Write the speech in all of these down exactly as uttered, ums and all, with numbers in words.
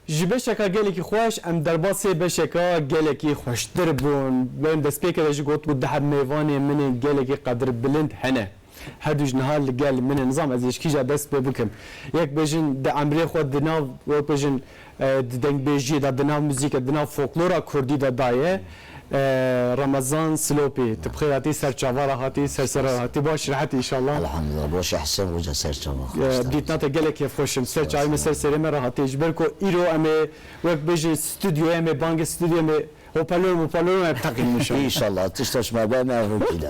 Ji beşeka gelekî xweş em derbasê beşeka gelekî xweştir bûn. Em destpêkê de jî got ku du heb mêvanê min ên gelekî qedirbilind hene. Her du ji niha li gel min in. Nizam ez ê ji kîja dest pê bikim. Yek bêjin di emrê xwe di nav, wek bêjin, e, di dengbêjiyê de, di nav muzîkê, di nav folklora kurdî de daye. E, Remezan Silopî, tu bi xêr hatî, ser çava re hatî, ser sera re hatî, baş rehet inşallah. Elhamdulillah, baş e Hesen Hoca, ser çava. E, dîtina te gelek kêfxweş im, ser çavê me, ser serê me re hatî. Ji ber ku îro em ê, wek bêjin, stûdyoyê em ê, bangê stûdyoyê em ê, hoparlor moparlor em ê teqînin inşallah. Înşallah, tişta ji me be me rûkî de.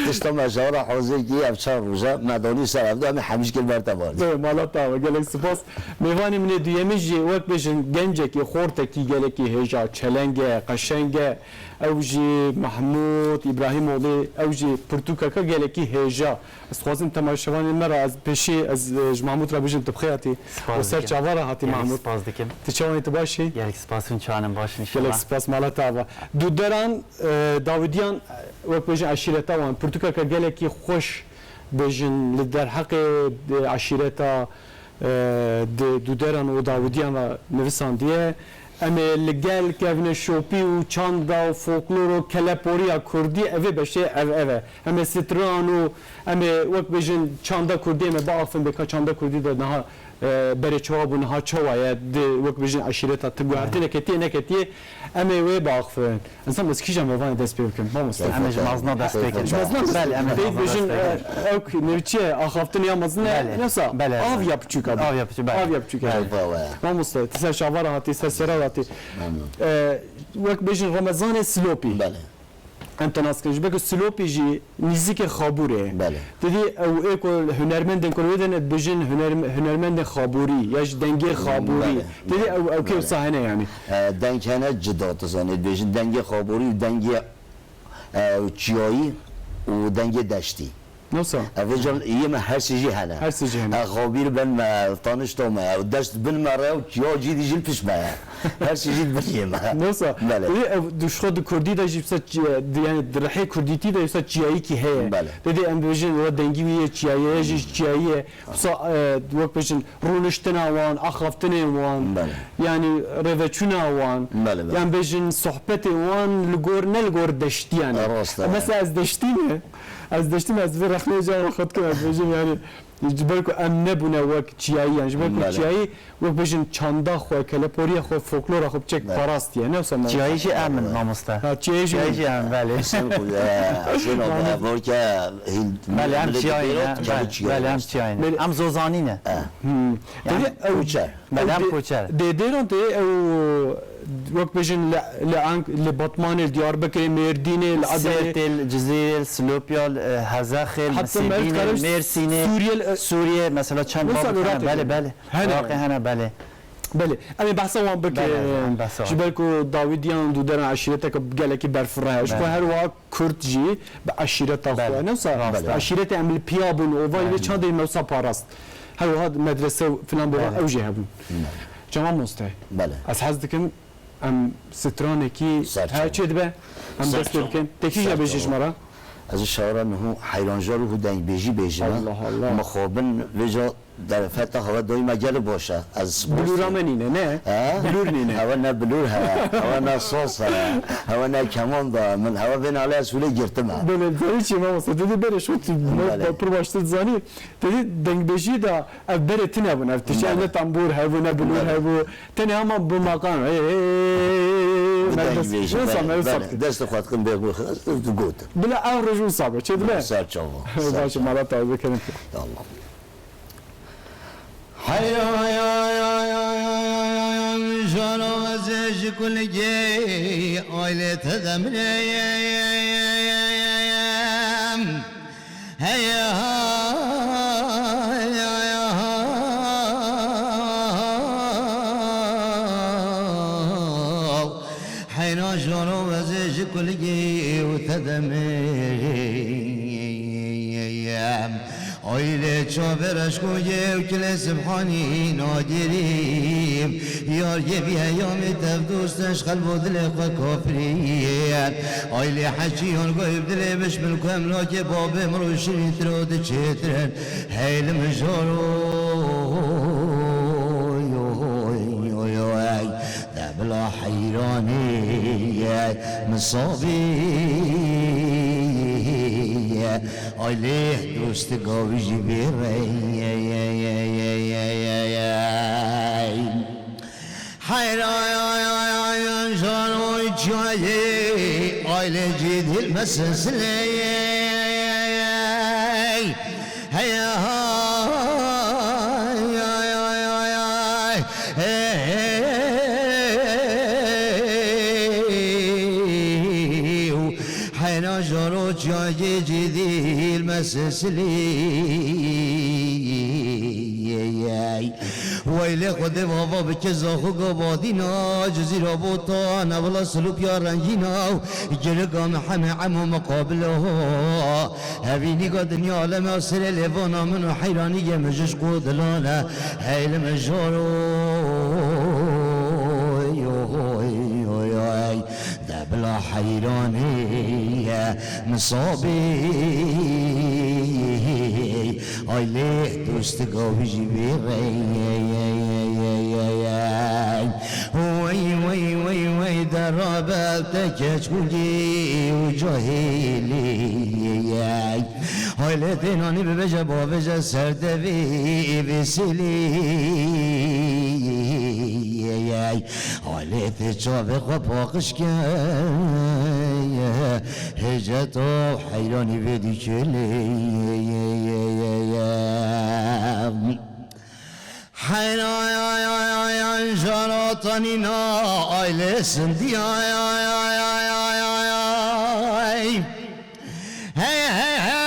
Tişta me ji ara hazir kî ev çar roja me danî ser ev de em ê hemî ji kir ber te bar. Mala te ava, gelek spas. Mêvanê min ê duyemîn jî wek bêjin gencekî, xortekî gelekî hêja, çeleng e, qeşeng e. Ew jî Mahmûd Îbrahîmoglî, ew jî pirtûkeke gelekî hêja. Ez dixwazim temaşevanên me re, ez pêşî ez, e, ji Mahmûd re bijim, tu bi xêr hatî. Spas û ser dikim. Çava re hatî Gelek Mahmûd. Spas dikim. Tu çawanî, tu baş î? Gelek spas, hûn çawan in, baş in inşallah. Gelek spas, mala te ava. Dûderan, e, Dawidiyan, e, wek bêjin eşîreta wan, pirtûkeke gelekî xweş bêjin li derheqê, e, eşîreta, e, di Dûderan û Dawidiyan ve nivisandiye. Em ê li gel kevneşopî û çanda û folklor û keleporiya kurdî, evê beşê ev, ev e. Em ê stran û em ê wek bêjin çanda kurdî em ê biaxivin, bê ka çanda kurdî de niha, e, berê çawa bû, niha çawa ye, di wek bêjin eşîreta tu guhertinê ketiye neketiye, em ê wê biaxivin. Nizam ez kîja mêvanê dest pê bikim, mamoste. Em ê ji mezna dest pê kin. Ji mezna dest pê kin. Belê, em ê ji mezna dest pê kin. Ew k-, ne çi ye, axaftinê ya mezin e, belê, nesa, belê, av ya piçûk e. Av ya piçûk, belê. Av ya piçûk e. Belê. Mamoste, tu ser çava re hatî, ser sera re hatî. Memnun. E, wek bêjin Remezanê Silopî. Belê. Em te nas kirin. Ji ber ku Silopî jî nîzikê Xabûrê ye. Belê. Te dî ew ê ku hunermendên ku li wê de ne dibêjin huner-, hunermendên Xabûrî ya jî dengê Xabûrî. Belê. Te dî ew, ew kê wisa hene yanî. E, deng hene cida, tu zanî, dibêjin dengê Xabûrî û dengê, e, çiyayî û dengê deştî. Nasıl? Ev vêca yê me her sê jî hene. Her sê jî hene. E, Xabîr bin me, tanişto me, ew deşt bin me re, ya cî dî jî li pişt me ye. Her sê jî di bin yê me. Nasıl? Belê. Ê, ev duşxo di kurdî de jî wisa çi-, di, yani di rihê kurdîtî de wisa çiyayîkî heye. Belê. Tê dî em bêjin, wisa dengî wî yê çiyayê, yê jî çiyayî ye. Wisa, e, wek bêjin, rûniştina wan, axaftinê wan, belê, yani rêveçûna wan, belê, belê, yan bêjin sohbetê wan li gor, ne li gor deştiyan e. Rast e. Mesela ez deştî me, ez deştî me, ez vê rexnê caran xwe dikim, ez bêjim yani, ji ber ku em nebûne wek çiyayiyan, ji ber ku, belê, çiyayî wek bêjin çanda xwe, keleporiya xwe, folklora xwe biçek, belê, parastiye. Ne wisa me çiyayî jî em in, mamoste. Ha, çiyayî jî, çiyayî jî em, belê. Sen ku, e, sen o, e, borke, hil-, belê, em milletê çiyayî ne, belê, belê, em çiyayî ne. Belê. Em zozanî ne. E. Hmm. Yani, peki, ew, koçer. Belê, ew em dê-, koçer. Dêdêran tê ew, wek bêjin li, li Ank-, li Batmanê, li Diyarbekirê, Mêrdînê, li Edenê. Sêrtê, li Cizîrê, li Silopya, li, e, Hezexê, li, hatta Misêbînê, Merv-, Mêrsînê, Sûriyê, li, Sûriyê, mesela çend babet hene, belê, belê. Hene. Iraqê hene, belê. Belê. Em ê behsa wan bikin. Belê, em behsa wan. Ji ber ku Dawîdiyan dûderan eşîreteke gelekî berfireh e. Ji xwe, belê, her wiha Kurd jî bi eşîreta xwe, belê, ne wisa, rast e, eşîretê em li piya bûn, ovayî, belê, vê çandê me wisa parast. Her wiha medrese û filan bêvan, belê, ew jî hebûn. Belê. Cema moste. Belê. Ez hez dikim em stranekî, ser çava, her çê dibe, em dest pê bikin. Tê kîja bêjî ji me re? Ez ê şara niho heyranjar û dengbêjî bêjim. Allah Allah. Mixabin vêca Derfeta hewa doyma gel baş e. Ez bilûra me nîne, ne? He? Bilûr nîne. Hewa ne bilûr he. Hewa ne saz he. Hewa ne keman da. Min hewa vê nale ez hûlê girtime. Belê, zanî çi mamoste? Dedi berê şo tu, belê, pir baştir zanî. Dedi dengbêjî de ev berê tine bûn. Ev tiştê, belê, ne tambûr hebû, ne bilûr, belê, hebû. Tenê hema bi maqam. Hey, hey, hey, hey, hey. Bi dengbêjî, belê, belê. Dest xwe dikin bê got. Bila ev roj wisa be. Çê dibe? Ser çava. Baş, mala te bikirin. Ya Allah. Heyran, jana ez ê ji kulgê ailê te demreyim. Hey, hay, hay, hay. Heyran jana ez ê ji kulgê û te demreyim. Ailê çavê reşko ye û kilê Sibhanî nagirî. Yar ye vî heyamê tev dost e, ji qelbo dilê xwe kafirî. Ailê heçî yan goyb dilê bişmil ku emlakê babê min rûşinî tiro diçêtirin. Hey li min jaro. Misabê, aylê dost gavî jî vê rey. Heyran jaro çayê, aylê cî dil mesesley. Hey, hey, hey, hey, hey, hey, hey, hey, hey, hey, Heyna jaro çiyayê cî dîl me silsilî. Weylê Xwedê vava bike zaxo gavadîna, Cizîra Botan, Ewla Silûpiya Rengîna, Girika me heme emo miqabilo. Hevînîga dinya aleme serê lêvana min û heyranîgê min ji qo dilane. Heyli min jaro, oy, oy, oy, oy. De bila heyranê ye misabê, aylê dost gavî jî vê rey. Wey, wey, wey, wey, de rabe te keçkûlî û cahilî. Aylê tê nanî bibêje bavêje ser devî vêsilî. Aylê tê çavê xwe paqij ke, hêcet û heyranî vê dîkilê. Heyran jara tanîna aylê sindiya. Hey, hey, hey.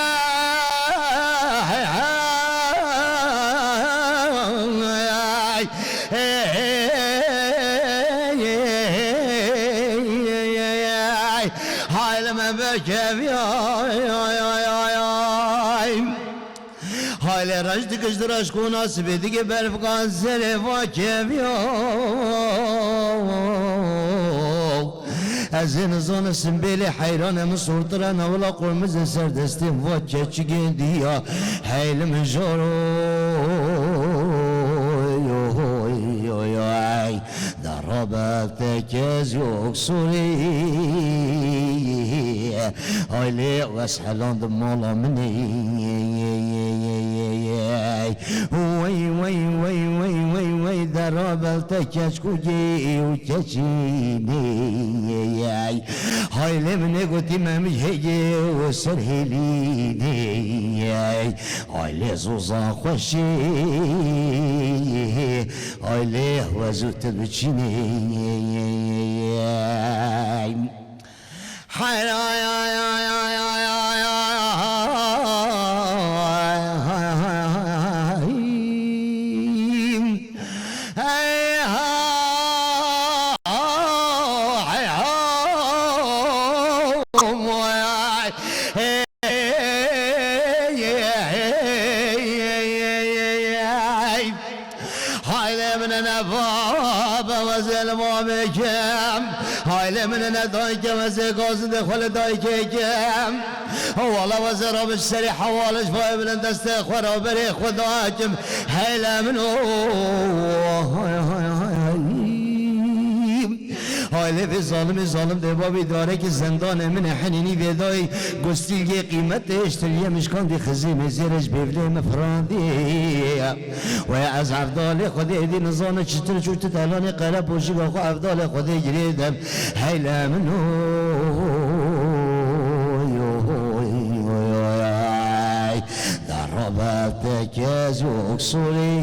Haylê me vekeviya. Haylê reş dikişt reşkûna sibê dike berfikan serê vakeviya. Ez ê nizanim simbêlê heyranê min sortire newila qurmizê ser destê va keçigê diya. Heyli min jaro, oy, oy, oy, oy. De rabe te kez yok sorî. Aylê wes heland mala min ê. Wey, wey, wey, wey, wey, wey, de rabe te keçkûgê û keçînê. Haylê min ê gotî me min hêgê û ser hêlînê. Aylê zozan xweşê. Aylê wez û te biçînê. Haylê min ne baba, ez ê li ma bikim. Haylê min ne dayke, ez ê gazindê xwe li dayke kim. Wala ez ê rabim serê hewaliş vay bilin destê xwe ra berê xwe dakim. Heyle min o. Hay, hay, hay, hay. Aylê vê zalimê zalim dê babî darekî zendanê min ê henînî vêdayî gustîlgê qîmetê êştiliye min şikandî xizê mêzê re ji bêvlê min firandî. Wê ez evdalê Xwedê êdî nizanim çitir çû tu telanê qere poşîga xwe evdalê Xwedê girê dem. Heyle min oy, oy, oy, oy, oy. De rabe te kez yok sorî.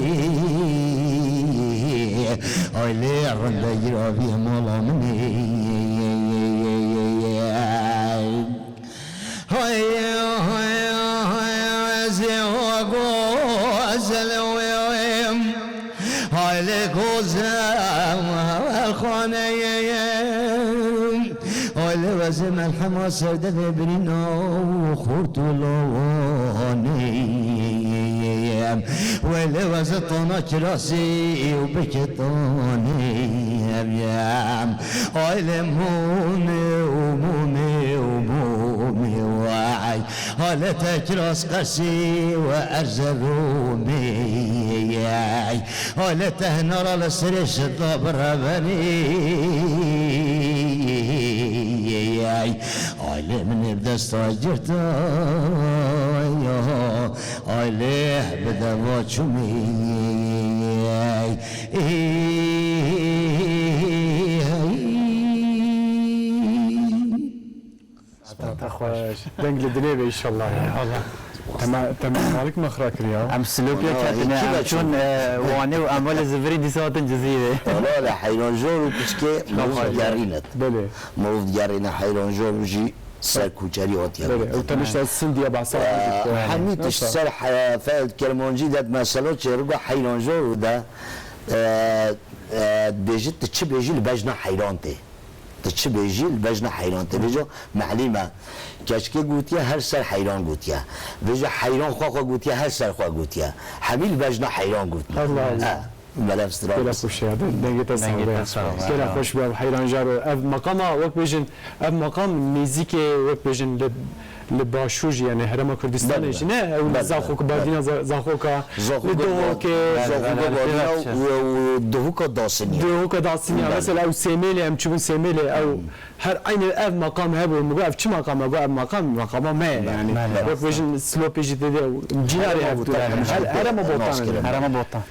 Aylê rinde giravî mala min ê. Hay, hay, hay, ez ê gozel wê. Aylê gozel xaneyê. Welê wezê melhema serdevê birîna û xort û lawanê. Welê wezê tana kirasî û biketanê. Aylê mûmê û mûmê û mûmê way. Halê te kiras qersî û erze rûmê. Halê te hinara li serê şida birevenî. Aylê min ê bi desta girta, aylê bi deva çûmê. Te xweş. Deng li dinê be inşallah ya. Eyvallah. Tema, tema malik mexra kiriya. Em Silopiyê ketine, em çûn, e, Wanê û em welê zivirî dîsa hatin Cizîrê. Wala le heyranjor û piçkê mirov digerîne. Belê. Mirov digerîne heyranjor û jî ser koçerî hatiye. Belê. Ew tenişta Sindiya behsa. Hemî tişt ser fe-, kermancî de mesela çêriga heyranjor û de, e, e, dibêjit tu çi bêjî li bejna heyran tê. Tu çi bêjî, li bejna heyran tê. Vêca mehlî me. Keçikê gotiye, her ser heyran gotiye. Vêca heyran xwe xwe gotiye, her ser xwe gotiye. Hemî li bejna heyran gotiye. Allah Allah. He, melev stira. Gelek xweş ya, dengê te sax be. Gelek xweş be, heyran jaro. Ev maqama, wek bêjin, ev maqam nêzîkê, wek bêjin, li, li Başûr jî, yani Herêma Kurdistanê jî ne, ew li Zaxok, Berdîna Za-, Zaxoka, li Duhokê. Zaxoka Berdîna û, û Duhoka Dasinî. Duhoka Dasinî, mesela ew Sêmêlê, em çûbûn Sêmêlê, ew her eynî ev maqam hebû, min got, ev çi maqam e? Got, ev maqam, maqama me ye, yani. Wek bêjin Silopê jî tê de, cînarê hev du. Her, Herêma Botan. Herêma Botan.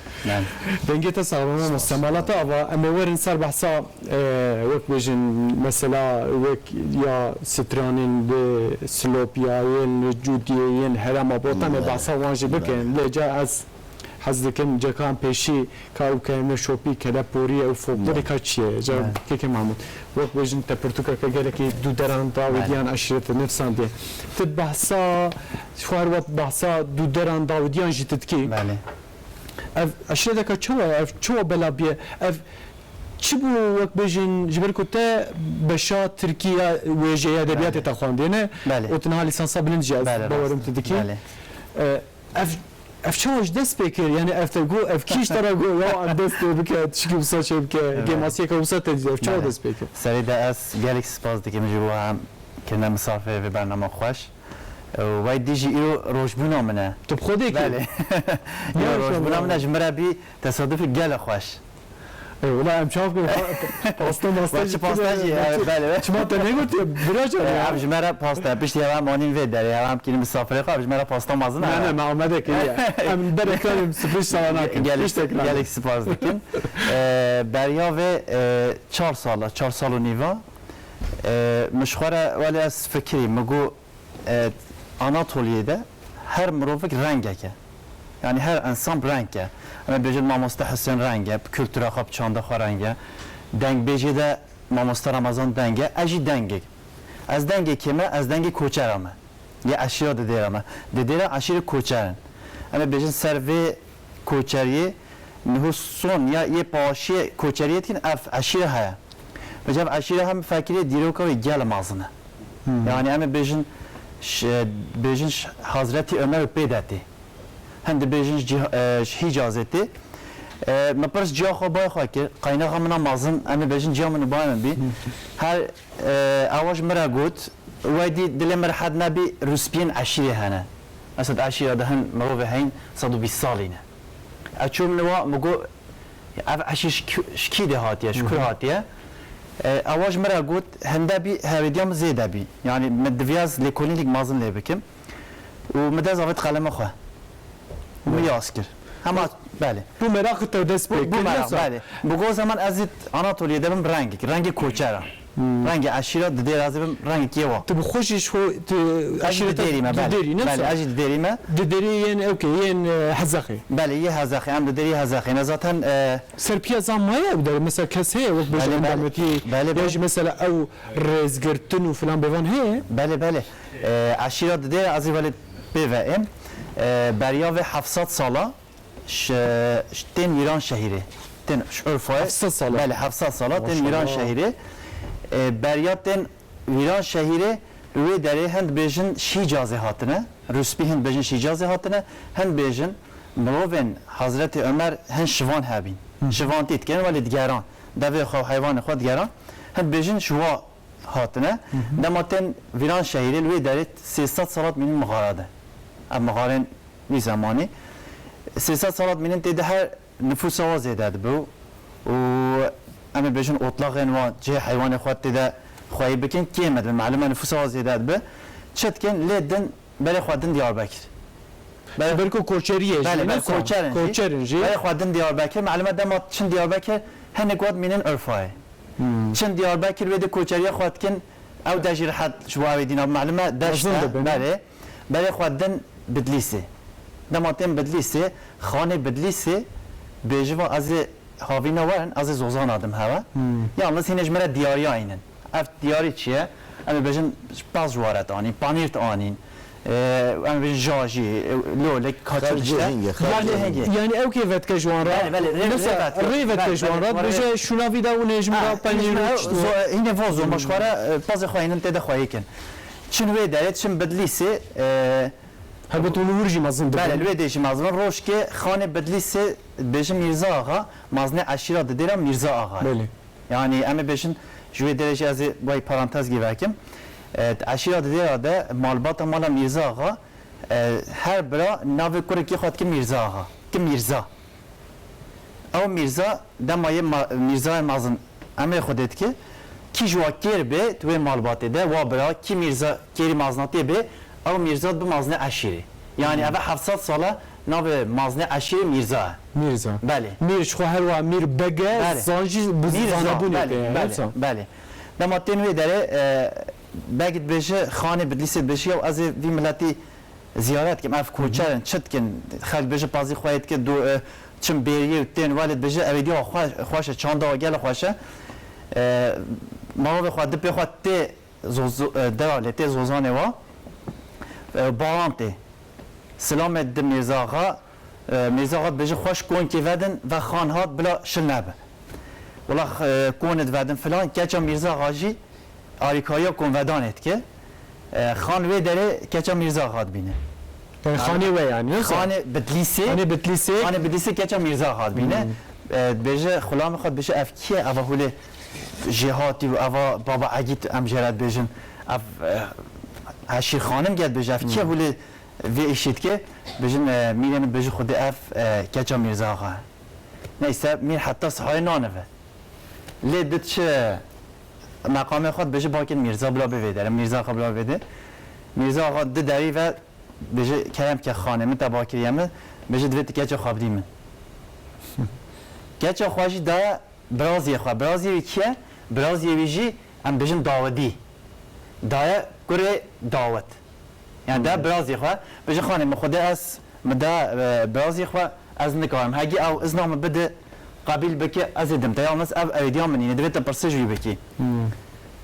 Dengê te sax be, mamoste. Malata ava, em ê werin ser behsa, e, wek bêjin, mesela, wek ya stranên li Silopiyê, yên li Cûdiyê, yên Herêma Botan, em ê behsa wan jî bikin. Lê ca ez hez dikim, ceka em pêşî ka ew keyme şopî, keleporî, ew folklorê ka çi ye? Ca kekê Mahmûd, wek bêjin, te pirtûkeke gelekî dûderan dawîdiyan, eşîretê nifsandiye. Tu behsa, ji xwe her wet behsa dûderan dawîdiyan jî tu dikî. Belê. Ev eşîreteke çawa ye? Ev çawa bela bûye? Ev çi bû, wek bêjin, ji ber ku te beşa tirkî ya wêjeyê edebiyatê te xwendê ne? Belê. Û tu niha lîsansa bilind jî ez bawerim tu dikî. Belê. E, ev, ev çawa ji dest pê kir? Yani ev te got, ev kî ji te re got, ya em dest pê bike, tişkî wisa çê bike, kêmasiyeke wisa te dît, ev çawa dest pê kir? Belê. Serê de ez gelek spas dikim ji bo em kirine misafirê vê bernama xweş. Û wey dî jî îro rojbûna min e. Tu bi xwe dê kî? Belê. Îro rojbûna min e, ji min re bî tesadufî gelek xweş. Ê, wela em çav bikin, pa-, pasta masta jî pasta jî, evet, belê. Çima te negotiye, viraja ya? Em ji me re pasta, piştî ya em anîn vê derê, ya em kînin misafirê xwe, em ji me re pasta mazin. Ne, ne, me amade kiriye. Em berê karê sifrîş sala nakin. Gelek, gelek spas dikin. E, beriya vê, e, çar sala, çar sal û nîva, e, min ji xwe re, welê ez fikirî, min got, E, Anatoliyê de her mirovek rengek e. Yani her ensan bi reng e. Em ê bêjin mamoste Husên reng e, bi kultura xwe, bi çanda xwe reng e. Dengbêjê de mamoste Remezan deng e, ez jî dengek. Ez dengekê me, ez dengê koçera me. Yê eşîra didêra me. Didêra eşîrê koçer in. Em ê bêjin ser vê koçeriyê niho son ya yê paşiyê koçeriyê dikin ev eşîre heye. Vêca ev eşîre hem fekirê dîroka wê gel mezin e. Hmm. Yani em ê bêjin ş-, bêjin ş-, Hazretî Ömer û pê de tê. Hin dibêjin ji cih-, e, ji Hîcazê tê. E, me pirs ciya xwe bayê xwe kir. Qaynaxa min a mezin, em ê bêjin ciya min û bayê min bî. Hmm. Her, e, ewa ji min re got, Wey dî dilê min rehet nebî, rûspiyên eşîrê hene. Mesela di eşîra de hin mirovê heyîn sed û bîst salî ne. Ez çûm li wa, min got, ev eşîr ji kî, ji kî de hatiye, ji kur hatiye? E, ewa ji min re got, hinde bî, hevêdiya min zêde bî. Yanî min diviya ez lêkolînîk mezin lê bikim. Û min dest avêt qelema xwe. Min yas kir. Hema, belê. Bu meraq te dest pê kir, belê. Bi go zaman ez ê Anatoliyê de bim rengek, rengê koçera. Hmm. Rengê eşîra didêr ez ê bim rengekî wa. Tu bi xwe jî ji xwe, tu eşîreta didêrî me, belê. Didêrî, ne? Belê, ez jî didêrî me. Didêrî yên, okey, yên, e, Hezaxê. Belê, yê Hezaxê. Em didêrî Hezaxê. Ne zaten, e, Serpiya zan maye ew der, mesela kes heye, wek bêje endametiye, belê, belê. Ya jî mesela ew rêzgirtin û filan bêvan heye? Belê, belê. E, eşîra didêr ez ê welê pê ve êm. E, beriya vê heft sed sala, Ş-, ş-, tên Mîranşehîrê. Tên ji Urfayê. Heft sed sala. Belê, heft sed sala tên Mîranşehîrê. E, beriya tên Mîranşehîrê li wê derê hin dibêjin Şîcazê hatine. Rûspî hin dibêjin Şîcazê hatine. Hin dibêjin mirovên Hazretî Ömer hin şivan hebîn. Hı. Şivantî dikin, welê digeran. Devê xwe û heywanê xwe digeran. Hin dibêjin ji wa hatine. Hı hı. Dema tên Vîranşehîrê li wê derê sê sed salat mînin mixara de. Ev mixarên wî zemanî. Sê sed salat mînin tê de her nifûsa wa zêde dibe û em ê bêjin otlaxên wa cihê heywanê xwe tê de xweyî bikin, kêm e, dibe, melûm e nifûsa zêde dibe. Çi dikin? Lê din, berê xwe din Diyarbekir. Ber- Ji ber ku koçeriyê jî, Belê, belê, wisa? Koçer in jî. Koçer in jî. Berê xwe din Diyarbekir, melûm e dema çin Diyarbekir, hinek wad mînin Urfayê. Hmm. Çin Diyarbekir wê de koçeriya xwe dikin, ew de jî rehet ji bo ew ê dîna, melûm e deşt e, Mezin dibin. Belê. Berê xwe din Bidlîsê. Dema tên Bidlîsê, xanê Bidlîsê, bêjiva ez ê havîna werin, ez ê zozana dim hewe. Hmm. Yalnız hîne ji me re diyariya înin. Ev diyarî çi ye? Em ê bêjin pez ji waret anîn, panîrt anîn. Ee, em ê bêjin jajî, e, lolik, kaçir Xercê işte. Hingê, xercê Xercê hingê. Hingê. Yani ew kê vedike ji wan re. Belê, belê, rê, Mesela, rê vedike. Rê vedike ji wan re. Belê, belê. Bêje şûna vî de hûn ê ji min re Ha, penîr hîne û çi zo-, hîne vo zor, başxwara, e, pezê xwe hînin tê de xweyî kin. Çin wê derê, çin Bidlîsê, e, Helbet hûn li wir jî mezin dibin. Belê, li wê dê jî mezin. Rojkê xanê Bidlîsê dibêjin Mîrza Axa, mazinê eşîra Didêra Mîrza Axa. Belê. Yani em ê bêjin, ji wê derê jî ez ê wayî parantez gê vekim. E, eşîra Didêra de malbata mala Mîrza Axa, e, her bira navê kurekî xwe dike Mîrza Axa. Ki Mîrza. Ew Mîrza, dema yê ma-, Mîrzayê mezin emrê Xwedê dike, kî ji wa kêr bê, di wê malbatê de, wa bira, kî Mîrza kêrî mazinatiyê bê, ew Mîrza dibe mazinê eşîrê. Yani Hmm. eve heft sed sala navê mazinê eşîrê Mîrza e. Mîrza. Belê. Mîr ji xwe her wa Mîr Beg e, Belê. Zan jî bi Mîrza, zanabûnê belê, tê ye, belê, wisa? Belê. Dema tên wê derê, e, Beg dibêje, xanê Bidlîsê dibêje, ya ez ê vî miletî ziyaret kim, ev koçer in, çi dikin? Xelk bêje pazî xwe yê dike, do, e, çim bêriyê û tên welê dibêje, ev êdî xwe-, xweş e, çanda we gelek xweş e. E, Marovê xwe, dipê xwe tê zo-, zo-, e, dera lê tê zozanê wa. E, baran tê. Silamê di Mîrza Axa, e, Mîrza Axa dibêje, xweş konkê vedin, ve xan hat, bila şil nebe. Wela, e, konê divedin filan, keça Mîrza Axa jî arîkariya konvedanê dike. E, xan wê derê keça Mîrza Axa dibîne. Yani xanê we yani, wisa? Xanê Bitlîsê. Xanê Bitlîsê. Xanê Bitlîsê keça Mîrza Axa dibîne. Hmm. E, dibêje, xulamê xwe dibêje, ev kî ye? Eva hûlê jêhatî û eva baba Egît em jê re dibêjin. Ev, e, Eşîr Xanim gel dibêje, ev kî ye Hmm. hûlê vê îşê dike? Dibêjin, e, mîrê min dibêje, Xwedê ev, e, keça Mîrza Axa ye. Neyse, mîr heta sihayê nanive. Lê di çi meqamê xwe dibêje, bakên Mîrza bila bivê dere, Mîrza Axa bila bivê de. Mîrza Axa di derî ve dibêje, kerem ke xanê min te bakiriye min, dibêje, divê tu keça xwe bidî min. Keça xwe jî daye biraziyê xwe. Biraziyê wî kî ye? Biraziyê wî jî, em bêjin, Dawidî. Daye kurê Dawid. Yani, daye Hmm. biraziyê xwe. Bêje, xanê min, Xwedê ez, min da, e, biraziyê xwe, ez nikarim. Hegî ew izna min bide, qebîl bike, ez ê dim te. Yalnız ev ewêdiya min nîne. Divê te pirsê ji wî bikî. Hmm.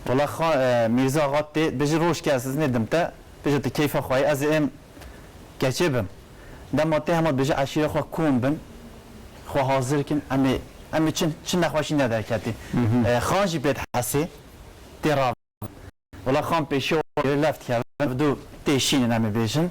Wela xa-, e, Mîrza Axa tê, bêje, rojke ez iznê dim te. Bêje, tu keyfa xwe yê, ez ê êm keçê bim. Dema tê hema dibêje eşîra xwe kom bin, xwe hazir kin, em ê, em ê çi, çi nexweşî nederketî. Mhm. E, xan jî pê dihesê, tê rav. Wela xan pêşiya wê left kevin, ev du tê şînin em ê bêjin.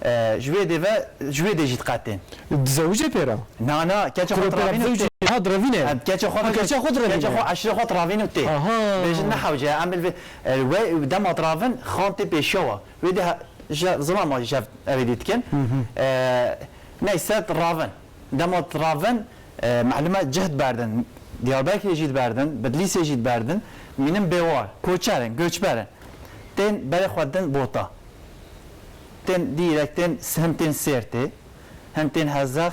E, ji wê dê ve, ji wê dê jî diqetên. Dizewicê pê re? Na, na, keça xwe Kuro pê re tirevîn û tê. Zewicê, ha, direvîne. E, keça xwe Ha, keça xwe direvîne. Keça xwe eşîra xwe tirevîn û tê. Aha. Bêjin ne hewce, em bil vê, e, wê dema tiravin, xan tê pêşiya wa. Wê de he-, je-, ziman ma jî jev evê dî dikin. Hı hı. E, neyse, ravin. Dema ravin, e, melûme cih diberdin. Diyarbekirê jî diberdin, Bidlîsê jî diberdin. Mînin bêwar, koçer in, göçber in. Tên berê xwe din Bota. Tên dîrek tên, hin tên Sêrtê, hin tên Hezex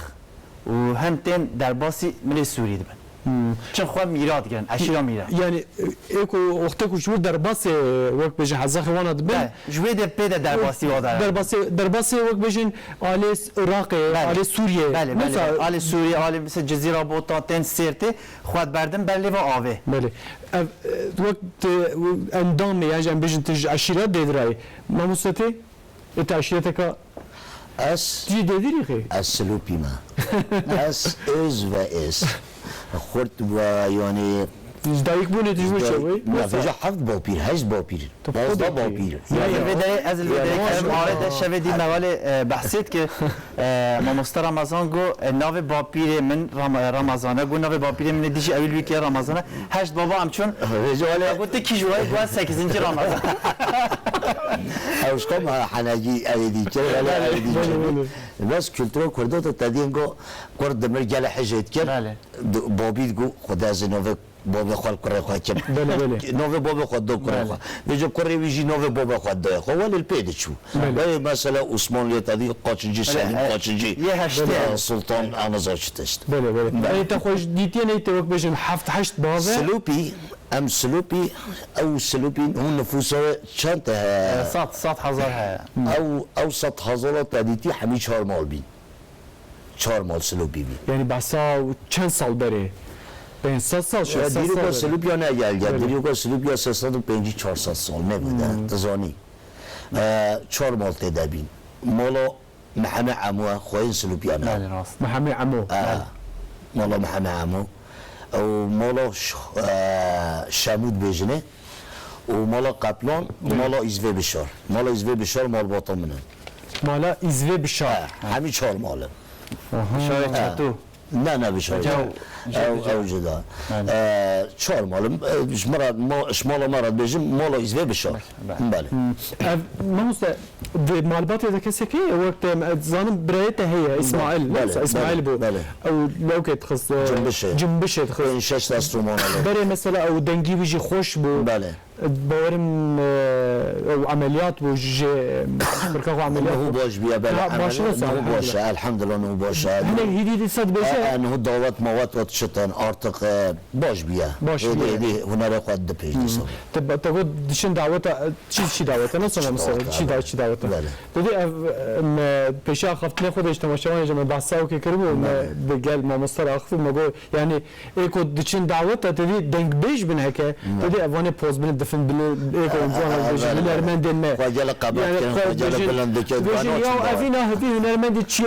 û hin tên derbasî milê Sûrî dibin. Hmm. Çin xwe mîra digirin, eşîra mîra. Yani, e, ê ku wexte ku ji wir derbasê, wek bêjin, hezexê wana dibin. Belê, ji wê de pê de derbasî wa dere. Derbasê, derbasê wek bêjin alê Iraqê, Belê. Alê Sûriyê. Belê, belê, Wisa belê. Alê Sûriyê, alê mesela Cizîra, Bota, tên Sêrtê, xwe diberdin ber lêva avê. Belê. Ev, e, wek tu endamê, yani em bêjin tu ji eşîra Dêdirayê. Mamoste tê? Ê, tu eşîreteka Ez, tu yê Dêdirî xê? Ez Silopî me. Ez êz ve êz. Xurt ve, yani, Ji dayik bûnê tu ji wir çawa yî? Ya, Wisa? Vêca heft bapîr, heşt bapîr, Tu pazdeh xwe bapîr. Bapîr. Ya, Ya, ya. Vê derê, ez li vê Ya, derê ya. Em arê de şevê dî me welê, e, behsê dike. E, mamoste Ramazan got, e, navê bapîrê min Ram-, Ramazan e. Got, navê bapîrê min ê dijî ewîl wî kê Ramazan e. Heşt baba em çûn. Vêca wele Got, tu kî ji we? Got, sekizinci Ramazan. Ew ji qom henekî ew ê dî kir, wele ew ê dî kir. Belê, belê. Bes kultura Kurdo te tedîn got, Kurd dimir gele hijê dikir. Belê. di-, babî digot, Xwedê ez ê navê babê xwe li kurê xwe kim. Belê, belê. Navê babê xwe do kurê Belê. xwe. Vêca kurê wî jî navê babê xwe dayê xwe. Welê li pê diçû. Belê. Wê mesela Osmanliyê te dî qaçincî Belê, Selîm, e, qaçincî yê heştê. Belê. Sultan, ana zor çi tişt. Belê, belê. Belê. Ê, te xwe ji dîtiyê neytê wek bêjin heft heşt bavê. Silopî, em Silopî, ew Silopî hûn nifûsa wê çend heye? E, sed, sed hezar heye. Ew, ew sed hezara te dîtî hemî çar mal bîn. Çar mal Silopî bî. Yani behsa çend sal berê? Pênc sed sal, şeş sed sal Dîroka berê. Silopî ya ne gel gel. Belê. Dîroka Silopî ya sê sed û pêncî çar sed sal ne bide. Hmm. Tu zanî. E, çar mal tê de bîn. Mala Mihemed Emo, xweyên Silopî ya ne. Belê, rast. Mihemed Emo. E, Belê. Mala Mihemed Emo. Ew mala Ş-, e, Şemûd bêjine. Û mala Qeplan, Belê. mala Îzvê Bişar. Mala Îzvê Bişar malbata min in. Mala Îzvê Bişar. He, hemî çar mal in. Aha. Bişarê Ha. Çetû. Ne, ne, Bişarê Çetû. Ew, ew cida. Belê. E, çar mal in. E, ji me re, ma-, ji mala me re dibêjim, mala Îzvê Bişar. Belê. Belê. Hmm. Ev, mamoste, di malbatê de kesek heye, wek te, ez zanim birayê te heye, Îsmaîl, Belê, ne? Îsmaîl belê, bû. belê. Ew lewkê dixist, e, Cimbişê. cimbişê dixist. Pênc şeş dest roman alê. Berê mesela ew dengî wî jî xweş bû. Belê. Bawerim, e, ew emeliyat bû, ji, ji xirka xwe emeliyat Niho bû. baş bûye, belê, Ha, baş emel-, nasıl, niho baş e, elhamdülillah. elhamdülillah, niho baş e. Hinek hîdî dîsa dibêje. E, e, niho dawet mawet ot çitin, artık, e, baş bûye. Baş Êdî, bûye. êdî hunerê xwe dipêj dîsa. Te, te got diçin daweta, çi, çi daweta, nasıl Çi mesela, daweta, çi da-, evet. çi daweta? Belê. Dedi ev, e, me pêşiya xaftinê xwe de ji temaşevanê ji me behsa wekê kiribû, me Belê. bi gel mamoste re axifî, me got, yani, Ê ku diçin daweta te dî dengbêj bin heke, Hmm. te dî evanê poz bin, difin bin, ê ku Ah, insan ah, bêjin, belê, belê. hunermendên me. Xwe gele qebat Yani, kirin, xwe xwe gele bêjin, bilind dikin, bêjin, bana ya çi ev dawa? îna hevî hunermendî çi,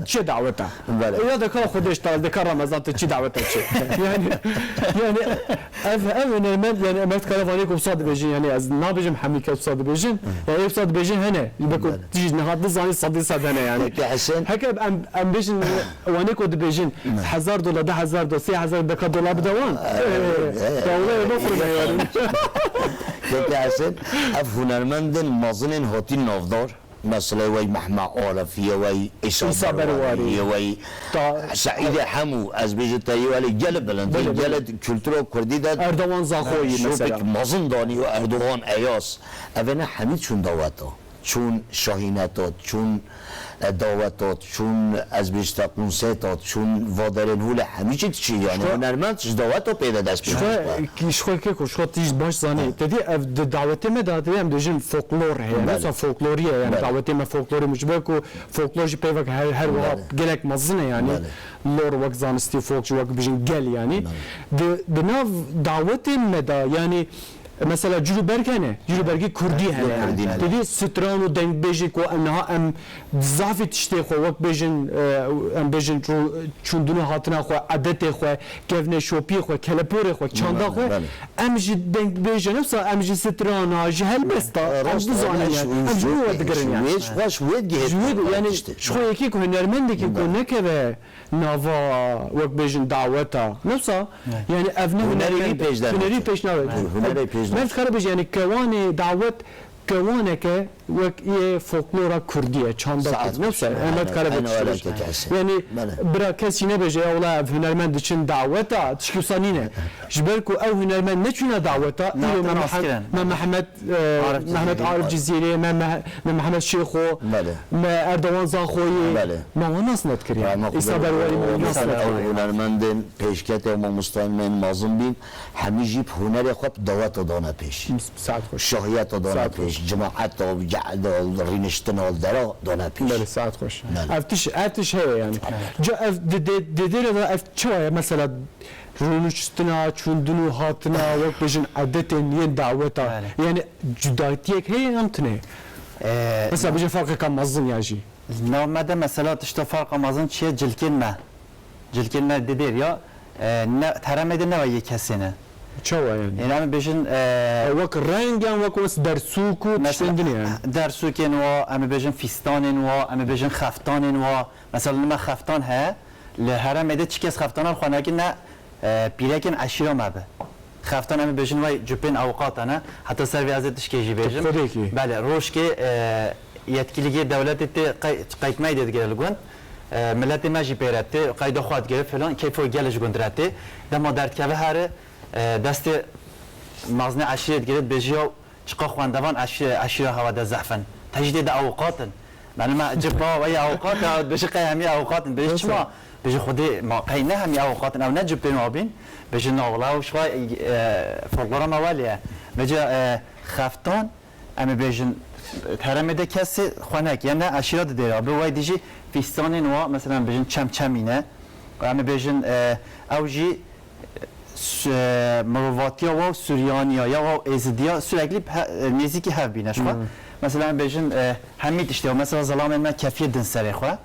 çi daweta? Belê. Ya de ka Xwedê ji te, de ka Remezan te çi daweta çi? Yani, yani ev, ev hunermend, yani em her dikare vanê ku wisa dibêjin, yani ez nabêjim hemî kes wisa dibêjin. Hmm. Yani ê wisa dibêjin hene, beko Belê. tu jî niha dizanî sedî sed hene yani. Peki Hesen? Heke em, em bêjin, Wanê ku dibêjin, Ne. hezar dolar, deh hezar dolar, sê hezar deka dolar bide wan. Ee, Ee, ee, Dawlaya ee, bafirme ee, yani. Peki Hesen, ev hunermendên mezinên hatî navdar, mesela wey Mehmet Arif, yê wey Îsa Îsa Berwarî, Berwarî. yê wey Ta- Seîdê Hemû, ez bêjim te yê welê gelê bilind, Belê, belê. gelê kultura kurdî de Erdogan Zaxoyî şopek mesela. mezin danî û Erdogan Eyas. Evêne hemî çûn daweta. Çûn şahîneta, çûn, e, daweta, çûn, ez bêjim te, konsêta, çûn vaderên hûlê hemî çi diçî, yani Şko- hunermend ji daweta pê de dest pê Şko- dikişt. ki-, şko keko, şko tîj baş zanî. Evet. Te dî ev di dawetê me de, te dî em dibêjin folklor heye. Belê. Mesela folkloriye, yani Belê. dawetê me folklorê min ji ber ku folklor jî peyvek her, her wiha Belê. gelek mezin e, yani Belê. lor wek zanistî, folk jî wek bijin gel, yani. Belê. Di, di nav dawetê me de, yani Mesela cil û berg hene, cil û bergê kurdî hene Kurdî yani. hene. Te dî stran û dengbêjê ku em niha em zafî tiştê xwe wek bêjin, e, em bêjin ro-, çûndin û hatina xwe, edetê xwe, kevneşopiyê xwe, keleporê xwe, çanda Belê, xwe, belê. em ji dengbêjê ne wisa em ji strana, ji helbesta, E, em rast e, dizanin yani. Em ji wê wê digirin yani. Wê, xweş wê gihê Ji wê de, yani, tiştê. ji xwe yekê ku hunermendekî ku Belê. nekeve nava, wek bêjin, daweta. Ne wisa? Evet. Yani ev ne Hunerî hunermend, pêş de hunerî nake. pêş nabe. Evet, hunerî pêş Merv nabe. dikare bêje, yani kewanê dawet, kewaneke wek yê folklora kurdî ye, çanda Saet kurdî. Ne wisa? Aynen, Em dikare aynen bêje öyle işte. kek Hesen. Yani Belê. bira kesî nebêje, ya wela ev hunermend diçin daweta, tişkî wisa nîne. Ji ber ku ew hunermend neçûne daweta, îro Nate me Mehem-, raskirin. me Mehmet, e, Arif Mehmet Cizîrî. Arif Cizîrî, me, me, me Mehmet Şêxo, Belê. me Erdogan Zaxoyî, Belê. me wan nas nedikir yani. Rahmet Îsa Xwedê Berwarî me wan nas Xwedê nedikir. Ew hunermendên pêşketê mamostayên me yên mezin bîn, hemî jî bi hunerê xwe bi daweta dane pêş. Saet xweş. Şahiyeta dane Saet pêş, xweş. cemaeta, cehda, rîniştina, dera dane pêş. Belê, saet xweş. Belê. Ev tiş, ev tiş heye yani. Evet. Ca ev di, di, di, di, de ev çawa ye? Mesela Rûniştina, çûndin û hatina, wek bêjin edetên yên daweta. Belê. Yani cudayetiyek heye yan tune? Ee, Mesela bêje ferqeka mezin ya jî. Nav me de mesela tişta ferqa mezin çi ye, cilkên me. Cilkên me didêr ya, e, ne, heremê de ne weyê kesê ne. Çawa yani? Yani em bêjin, e, E, wek reng yan wek wes dersûk û Mesela, tiştên din yani. dersûkên wa, em bêjin fîstanên wa, em bêjin xeftanên wa. Mesela li me xeftan heye, li heremê de çi kes xeftana li xwe nake ne, e, pîrekên eşîra me be. Xeftan em ê bêjin wey cupên ewqata ne, heta ser vê ez ê tişkê jî bêjim. Xwedêkî. Belê, rojkê, e, yetkîligê dewletê tê qey-, qeydmeyê digire li gund. E, miletê me jî pê re tê, qeyda xwe digire filan, keyfê gelê ji gund re tê. Dema derdikeve here, e, destê mazinê eşîrê digire, dibêje, ya çiqa xwendevan eşî-, eşîra hewe de zehf in. Te jî tê de ewqat in. Manu me cib ba, ey ewqat e, dibêje qey hemî ewqat in. Dibêje çima? Dibêje Xwedê ma qey ne hemî ewqat in, ew ne cib tên wa bîn. Dibêje na wela ew ji xwe, e, folklora me welê ye. Vêca, e, xeftan, em ê bêjin, heremê de kesê xwe neke, ya ne eşîra di dêra bi, wey dijî fîstanên wa, mesela em bêjin çemçemî ne. Em ê bêjin, e, ew jî, e, su-, e, mirovatiya wa û Suryaniya ya wa û Êzidiya sürekli he-, e, nêzîkî hev bîne ji xwe. Hmm. Mesela em bêjin, e, hemî tiştê wa, mesela zilamên me kefiyê din serê xwe.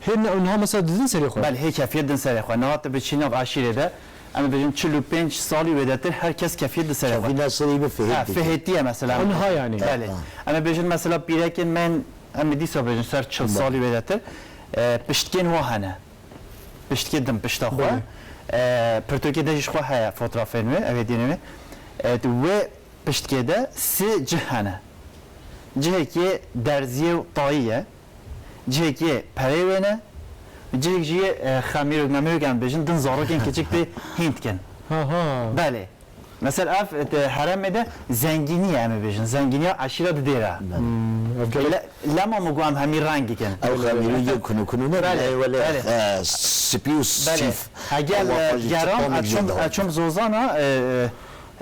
Hê ne, niha mesela didin serê xwe? Belê, hê kefiyê din serê xwe. Niha tu biçî nav eşîrê de, em ê bêjin çil û pênc salî wêdetir her kes kefiyê di serê xwe. Kefî ne serî bi fihêt Ha, dike. Fihêtiye mesela. Niha yani. Belê. Ha. Em ê bêjin mesela pîrekên me, em ê dîsa bêjin ser çil Belê. Salî wêdetir, e, piştkên wa hene. Piştkê din pişta xwe. Belê. E, pirtûkê de jî ji xwe heye fotografên wê, ev ê dînê wê. E, di wê piştkê de sê cih hene. Cihekê derziyê û tayî ye. Cihekê perê wê ne, cihek jî yê, e, xemîrok memîrok em bêjin, din zarokên kiçik pê hîn dikin. Ha, ha. Belê. Mesela ev, e, heremê de zengînî ye, em ê bêjin. Zengîniya eşîra di dêra. Hmm, ev gelek Le-, lema min got em hemî reng dikin. Ew xemîrokê kunu kunu ne, Belê, belê, belê. E, spî û Belê. Sîf. Hegel, Ew e, xwe jî geran, çiqanek ez çûm, jê dawam ez çûm Zozana, e,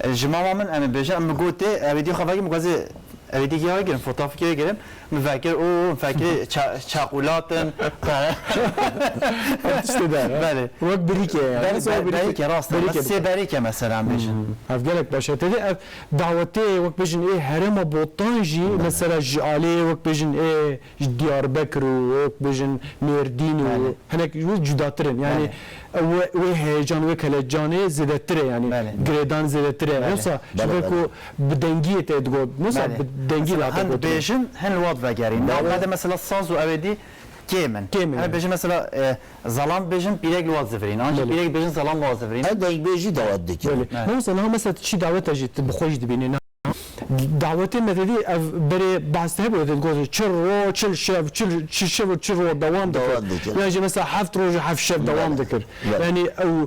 e, Ji mama min em ê bêjin, em min gotê, ew ê dî xwe vekî, min gotê, ew ê dî giya girim, fotoğrafê girim, min vekir, û min vekirê ça-, çaqûlatin, Ev tiştê der, ha? Belê. Wek birîke yani. Belê, Mesela be-, birîke. Berîke, rast e. Berîke Sê bike. Berîke mesela em bêjin. Hmm. Ev gelek baş e. Tedê ev dawetê wek bêjin ê herêma Botan jî, Belê. Mesela ji alê wek bêjin ê ji Diyarbekir û wek bêjin Mêrdîn û Belê. Hinek wê cudatir in. Yani Belê. Wê, wê heyecan, wê kelecanê zêdetir e yani. Belê. Girêdan zêdetir e. Belê. Wisa ji Belê, ber belê. Ku bi dengiyê te digot. Wisa Belê. Bi dengî Mesela late hin gotin. Dibêjin, hin li wat vegerîn. Belê. Navbe de mesela saz û ew ê dî kêm in. Kêm in, Em ê yani. Bêjin mesela, e, zalan bêjin pîrek li wat zivirîn. An jî Belê. Pîrek bêjin zalan li wat zivirîn. Her deng bêjî dawet dike. Belê. Belê. Wisa niha mesela tu çi dawet e jî tu bi xwe jî dibînî. Dawetê me dedî ev berê behs hebû, dê digot çil ro, çil şev, çil, çil şev û çil ro dewam dikir. Dewam dikir. Yan jî mesela heft roj û heft şev dewam Belê. Dikir. Belê. Yani ew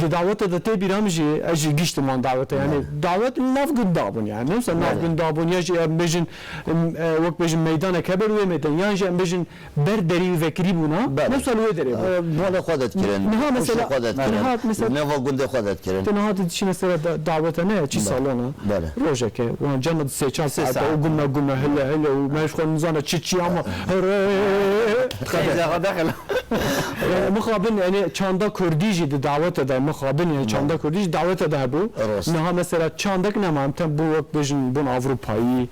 di dawete de tê bîra min jî, ez jî giştim wan dawete. Yani Belê. Dawet nav gunda bûn yani. Mesela nav Belê. Gunda bûn ya jî em bêjin, em, e, wek bêjin meydanek heber wê meydan. Yan jî em bêjin ber derî û vekirî bûna, Belê. Mesela li wê derê bû. Ee, Malê xwe de dikirin, Niha qûşê mesela, xwe de dikirin, niha mesela, nava gundê xwe de dikirin. Tu niha tu diçî mesela da-, dawete ne, çi Belê. Salona. Belê. Rojeke, wan cema di sê çar Sê saet, saet. Û gumna gumna, hile hile, û me ji xwe nizane çi çi ama, here, Xeyza xwe dexil. Yani, mixabin, yani, çanda kurdî jî di dawete de, mixabin, yani, çanda Belê. Kurdî jî dawete de hebû. Rast. Niha mesela çandek nema, em tem bû wek bêjin, bûn Avrupayî,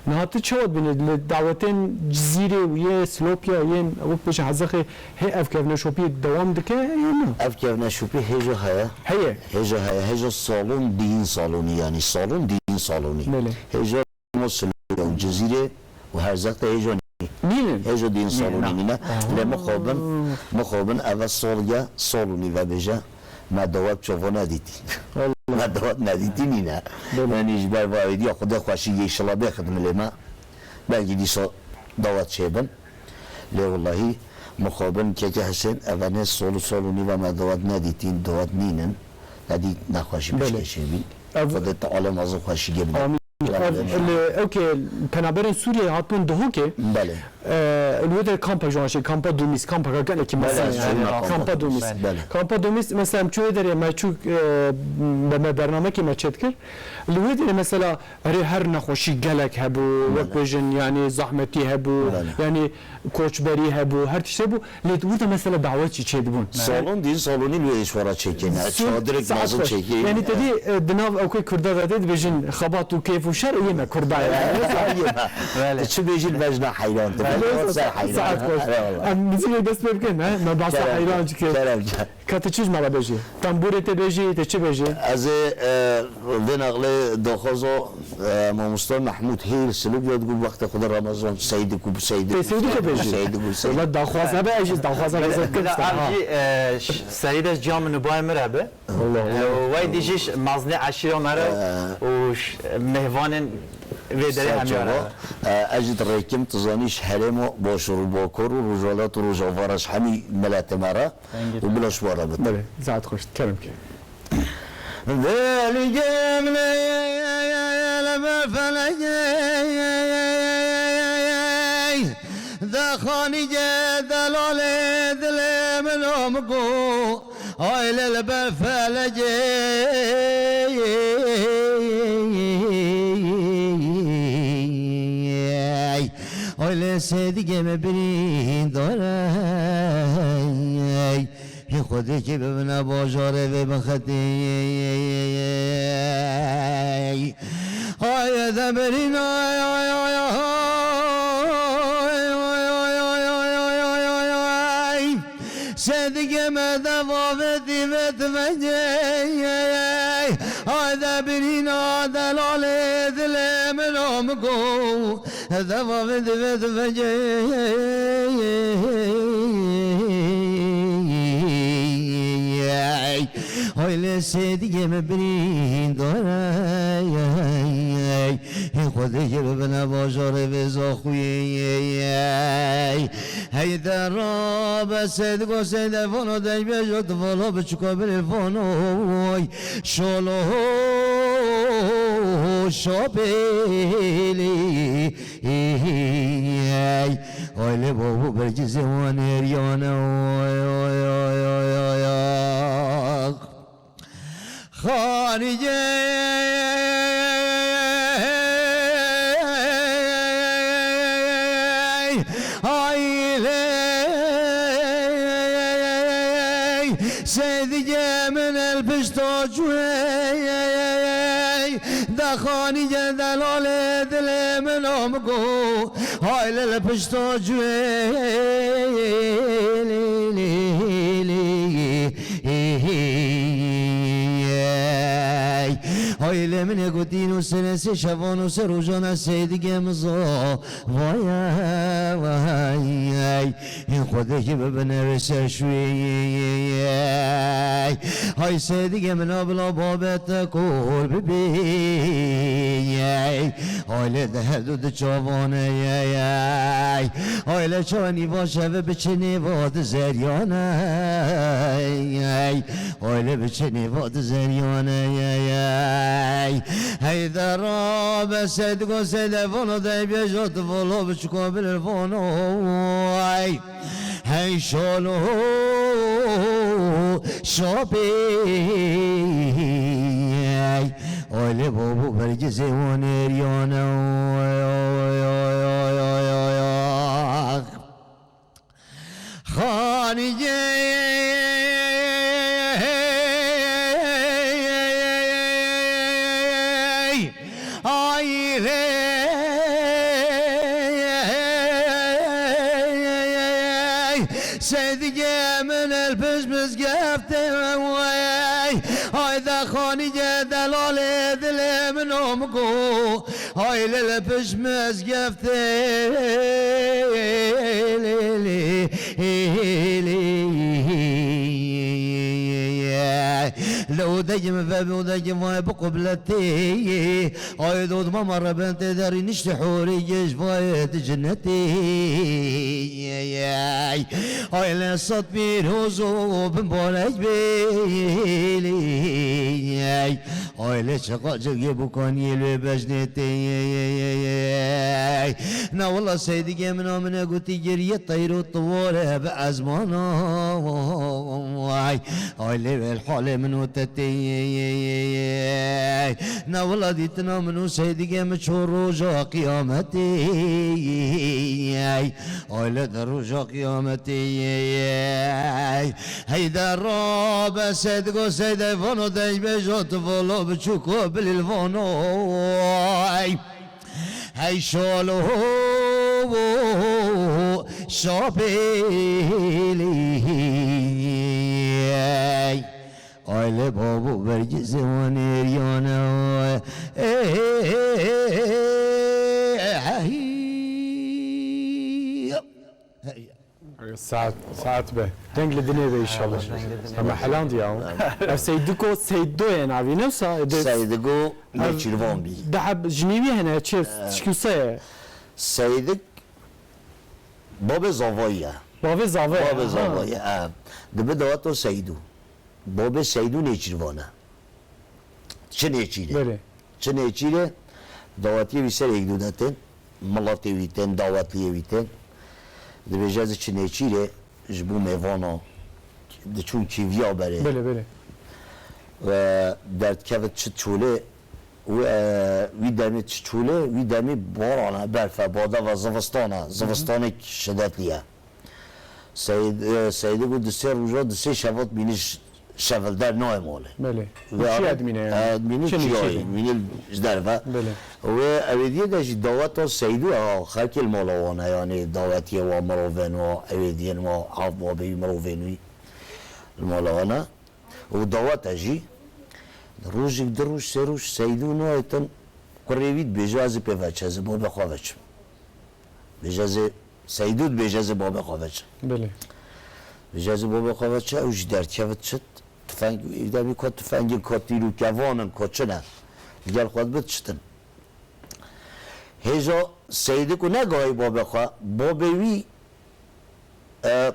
Niha tu çawa dibînî li dawetên Cizîrê û yê Silopya yên wek bêje Hezexê hê ev kevneşopiyê dewam dike ya na? Ev kevneşopî hêja heye. Heye. Hêja heye. Hêja salon diyîn salonî yanî. Salon diyîn salonî. Belê. Hêja mo Silopya û Cizîrê û Herzex de hêja nî. Nînin? Hêja diyîn Nînin, salonî na. Nîne. Aha. Lê mixabin, mixabin eve salge salonî vebêje. Me dawet çava nedîtî. Allah. Me dawet nedîtî nîne. Belê. Yanî ji ber vayê diya Xwedê xweşî yê şila bêxit milê me. Belkî dîsa dawet çêbin. Lê wellahî mixabin keke Hesên ev ne sol û sol û nîva me dawet nedîtîn, dawet nînin. Edî nexweşî Belê. Piştê çêbî. Ev Xwedê Teala mezin xweşî gê bide. Amîn. Ev, li, ew ke penaberên Sûriyeyê hatibûn Duhokê, Belê. e, li wê derê kampa ji wan jî, kampa Dumîs, kampaka gelekî mezin Belê, yani. Belê. Kampa Dumîs. Belê. Kampa Dumîs, mesela em çû wê derê me çû, e, be me bernamekê me çêdikir. Li wê derê mesela erê her nexweşî gelek hebû, Belê. Wek bêjin yani zahmetî hebû, Belê. Yani koçberî hebû, her tişt hebû. Lê wir de mesela dawet jî çêdibûn. Salon dî, salonî li wê ji xwe re çêkirine. Çadirik mezin çêkirine. Yani te dî, e, di nav ewkê Kurda de tê dibêjin xebat û keyf û şer yê me Kurda ye. Belê. Tu çi bêjî li me jina heyran, tu Belê. Bêjî ser heyran. Saet xweş. Eyvallah. Em muzîkê dest pê bikin, he? Me behsa Kerem, heyran jî kir. Kerem can. Ka tu çi ji me re bêjî? Tembûrê tê bêjî, tê çi bêjî? Ez ê, e, vê nexlê daxwaza, e, mamosta Mehmûd Hêl Silivriya digot, wextê xwe de Remezan Seydik û Seydik Tê û Seydik û Seydik bêjî. Û Seydik û Seydik. Wela daxwaz hebe, ez jî daxwaza Bila, rezil kim bila star, ev ha. Jî, e, ş-, Serî de ji ciya min û bayê min re bi. Allah Allah. E, û wey dî jî ş-, mazinê eşîra me re E. Û ş-, mêvanên Vê derê hemî ara. E, ez jî dirêkim, tu zanî ji herêma Başûr û Bakur û Rojhilat û Rojava re ji hemî miletê me re û bila ji we re bidim. Belê, saet xweş, kerem ke. Belgê min ê li ber felekê, dexanî ke delalê dilê min o min ku, ay lê li ber felekê, ay lê sêdikê min birîndar e. Hê Xwedê kê bibine bajarê vê bixetê. Ay de birîn, ay, ay, ay, ay. Sêdikê me deva vê dîvê divecê. Ay de birîna delalê dilê min o min ku. Deva vê dîvê divecê. Ay lê sêdikê min birîndar e. Hê Xwedê kê bibine bajarê vê zaxuyê. Hey de rabe sêdiko sêde vano deng bêjo tu valo biçiko bilê vano. Şolo şopêlî. Ay lê bavû bergizê wan êriyane. Oy, oy, oy, oy, oy, oy, ah. Xanîcê, ay lê, sêdikê min el pişto cûyê. De xanî gel delalê dilê min o min ku, hay lê li pişto cûyê. Hay lê min ê gotî nû sene sê şevan û sê rojan e sêdikê min zava ye. Hê Xwedê kê bibine wê ser şûyê. Hay sêdikê min a bila babê te kor bibê. Hay lê di her du di çavan e. Hay lê çawa nîva şevê biçe nêva di zeryan e. Hay lê biçe nêva di zeryan e. Hey de rabe sêdiko sêde vano dey bêjo tu valo biçiko bilê vano. Hey şalo şapê. Ay lê babo bergizê wan êriyane. Xanî Ay rê, sêdikê min el pişt mizgeftê wey. Ay de xanî ge delalê dilê min o min ku. Ay lê li pişt mizgeftê. Li odekî min vebê odekî vayê bi qubletê. Ay dod mama rebentê derî niştê horê gêj vayê di cinetê. Ay lê sed pîroz û bimbarek bê. Ay lê çiqa civgê bûkaniyê lê bejnê tê. Na wela sêdikê min a min e gotî geriye teyro tiware bi ezmana. Ay lê wêl halê min û te tê. Na wela dîtina min û sêdikê min ço roja qiyametê. Ay lê di roja qiyametê. Hey de rabe sêdiko sêde vano dey bêjo tu valo biçûko bilîl vano. Hey şalo şapêlî. Ay lê babo bergizê wan êriyane. Hey. Saet, saet be. Deng li dinê be inşallah. Deng li dinê be. Ama heland ya. Ev Seydiko, Seydo ye navî, ne wisa? Seydiko Nêçîrvan bî. Daha jinî wî hene, çi, çi wisa ye? Seydik babê zavayî ye. Bavê zavayî ye, Babê ha. zavayî ye, e. Dibe daweto Seydu. Babê Seydu Nêçîrvan e. Çi Nêçîrê? Belê. Çi Nêçîrê? Dawetiyê wî ser êk du de tên, miletê wî tên, dawetliyê wî tên. Dibêje ez Çi Nêçîrê ji bo mêvana diçûn kîviya berê. Belê, belê. Ve derdkevit çi çolê, û, e, wî demê çi çolê, wî demî baran e, berf e, bade ve zivistan e, Hı hı. zivistanek şidetlî ye. Seyd, e, Seydê got, di sê roja, di sê şeva mînî ş-, şevilder nayê malê. Belê. Ve Çi ara-, edmîne yani? e, mînî Çi çiyayê, nêçîrê? mînî ji derve. Belê. Wê ewêdiyê de jî daweta Seydû, e, xelkê li mala wan e, yani dawetiyê wa mirovên wa, ewêdiyên wa, ev babê wî mirovên wî li mala wan e. Û dawet e jî. Rojek, du roj, sê roj Seydû nayêtin, kurê wî dibêje, ez ê pê veçim, ez ê babê xwe veçim. Bêje ez ê, Seydû dibêje ez ê babê xwe veçim. Belê. Bêje ez ê babê xwe veçim, ew jî derdkevit çit. Tifeng, îdemî ku tifengin ku tîr û kevan in, ku çi ne. Li gel xwe dibit çitin. Hêja Seydî ku negahî babê xwe, babê wî, e,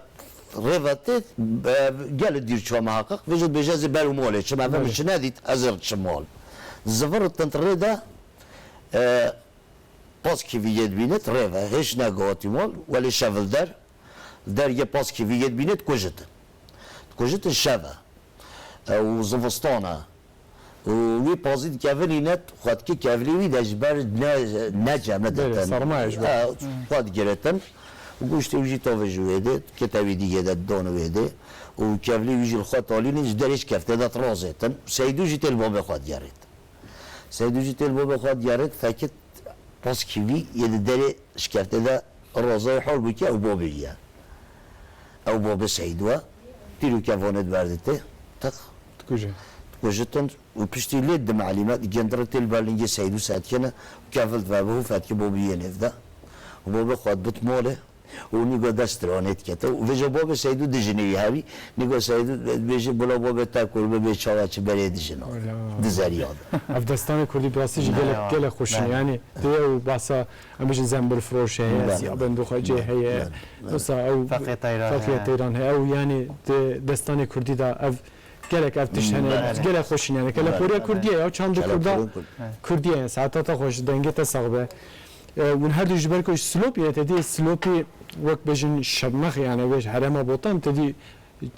rê ve tê, e, gelê dîr çû me heqîq. Vêje dibêje ez ê ber û malê çim, ev min Belê. çi nedît, ez ê çim mal. Zivir û tind rê de, e, Paskî vî yê dibînit rê ve, hêş negihatî mal, welê şevilder, dergê paskî vî yê dibînit kujitin. Kujitin şev e. E, û zivistan e. Û wî pazî dikevin înet, xwe dikê kevlî wî de ji ber ne, ne cem Belê, nedetin. sermaye ji ber. E, xwe digiritin. Û goştê wî jî tavê ji wê dê, kete wî dî yê de didon wê dê. Û kevlî wî jî li xwe talînin, ji derê ji kevtê de tirazêtin. Seydû jî tê li babê xwe digerêt. Seydû jî tê li babê xwe digerêt, fekit paskî vî yê di derê şkeftê de razayê hol bû ki ew babê wî ye. Ew babê Seydû ye. Tîr û kevanê di ber de tê. Teq. Dikuje. Dikujitin û piştî lê di melîme di gendirê tê li ber lingê Seydû sedkene û kevil di ve bi hû fetke babê yê nêv de. Û babê xwe dibit malê. Û nîgo dest stranê dikete. Û vêca babê Seydû dijinê wî hebî. Nîgo Seydû dibêje, bila babê te kur bibê çawa çi berê dijina. Wela. Di zeriya de. Ev destanê kurdî bi rastî jî Ne gelek, ya. gelek xweş in. Belê. Yani tê ew bahsa, em bêjin zembilfiroş heye, Belê. Ziya Bendûxecê Belê. heye. Belê. Belê. Wisa ew Feqê Teyran Feqê heye. Teyran heye. Ew yani di destanê kurdî de ev gelek ev tişt hene. Belê. Gelek xweş in yani. Belê. Keleporiya Belê. kurdî ye ya. Çand û kurda Keleporiya kurd. kurdî ye. Saeta te xweş, dengê te sax be. E, hûn her du ji ber ku ji Silopî ne, te dî Silopî wek bêjin Şirnex, yani wê ji herêma Botan, te dî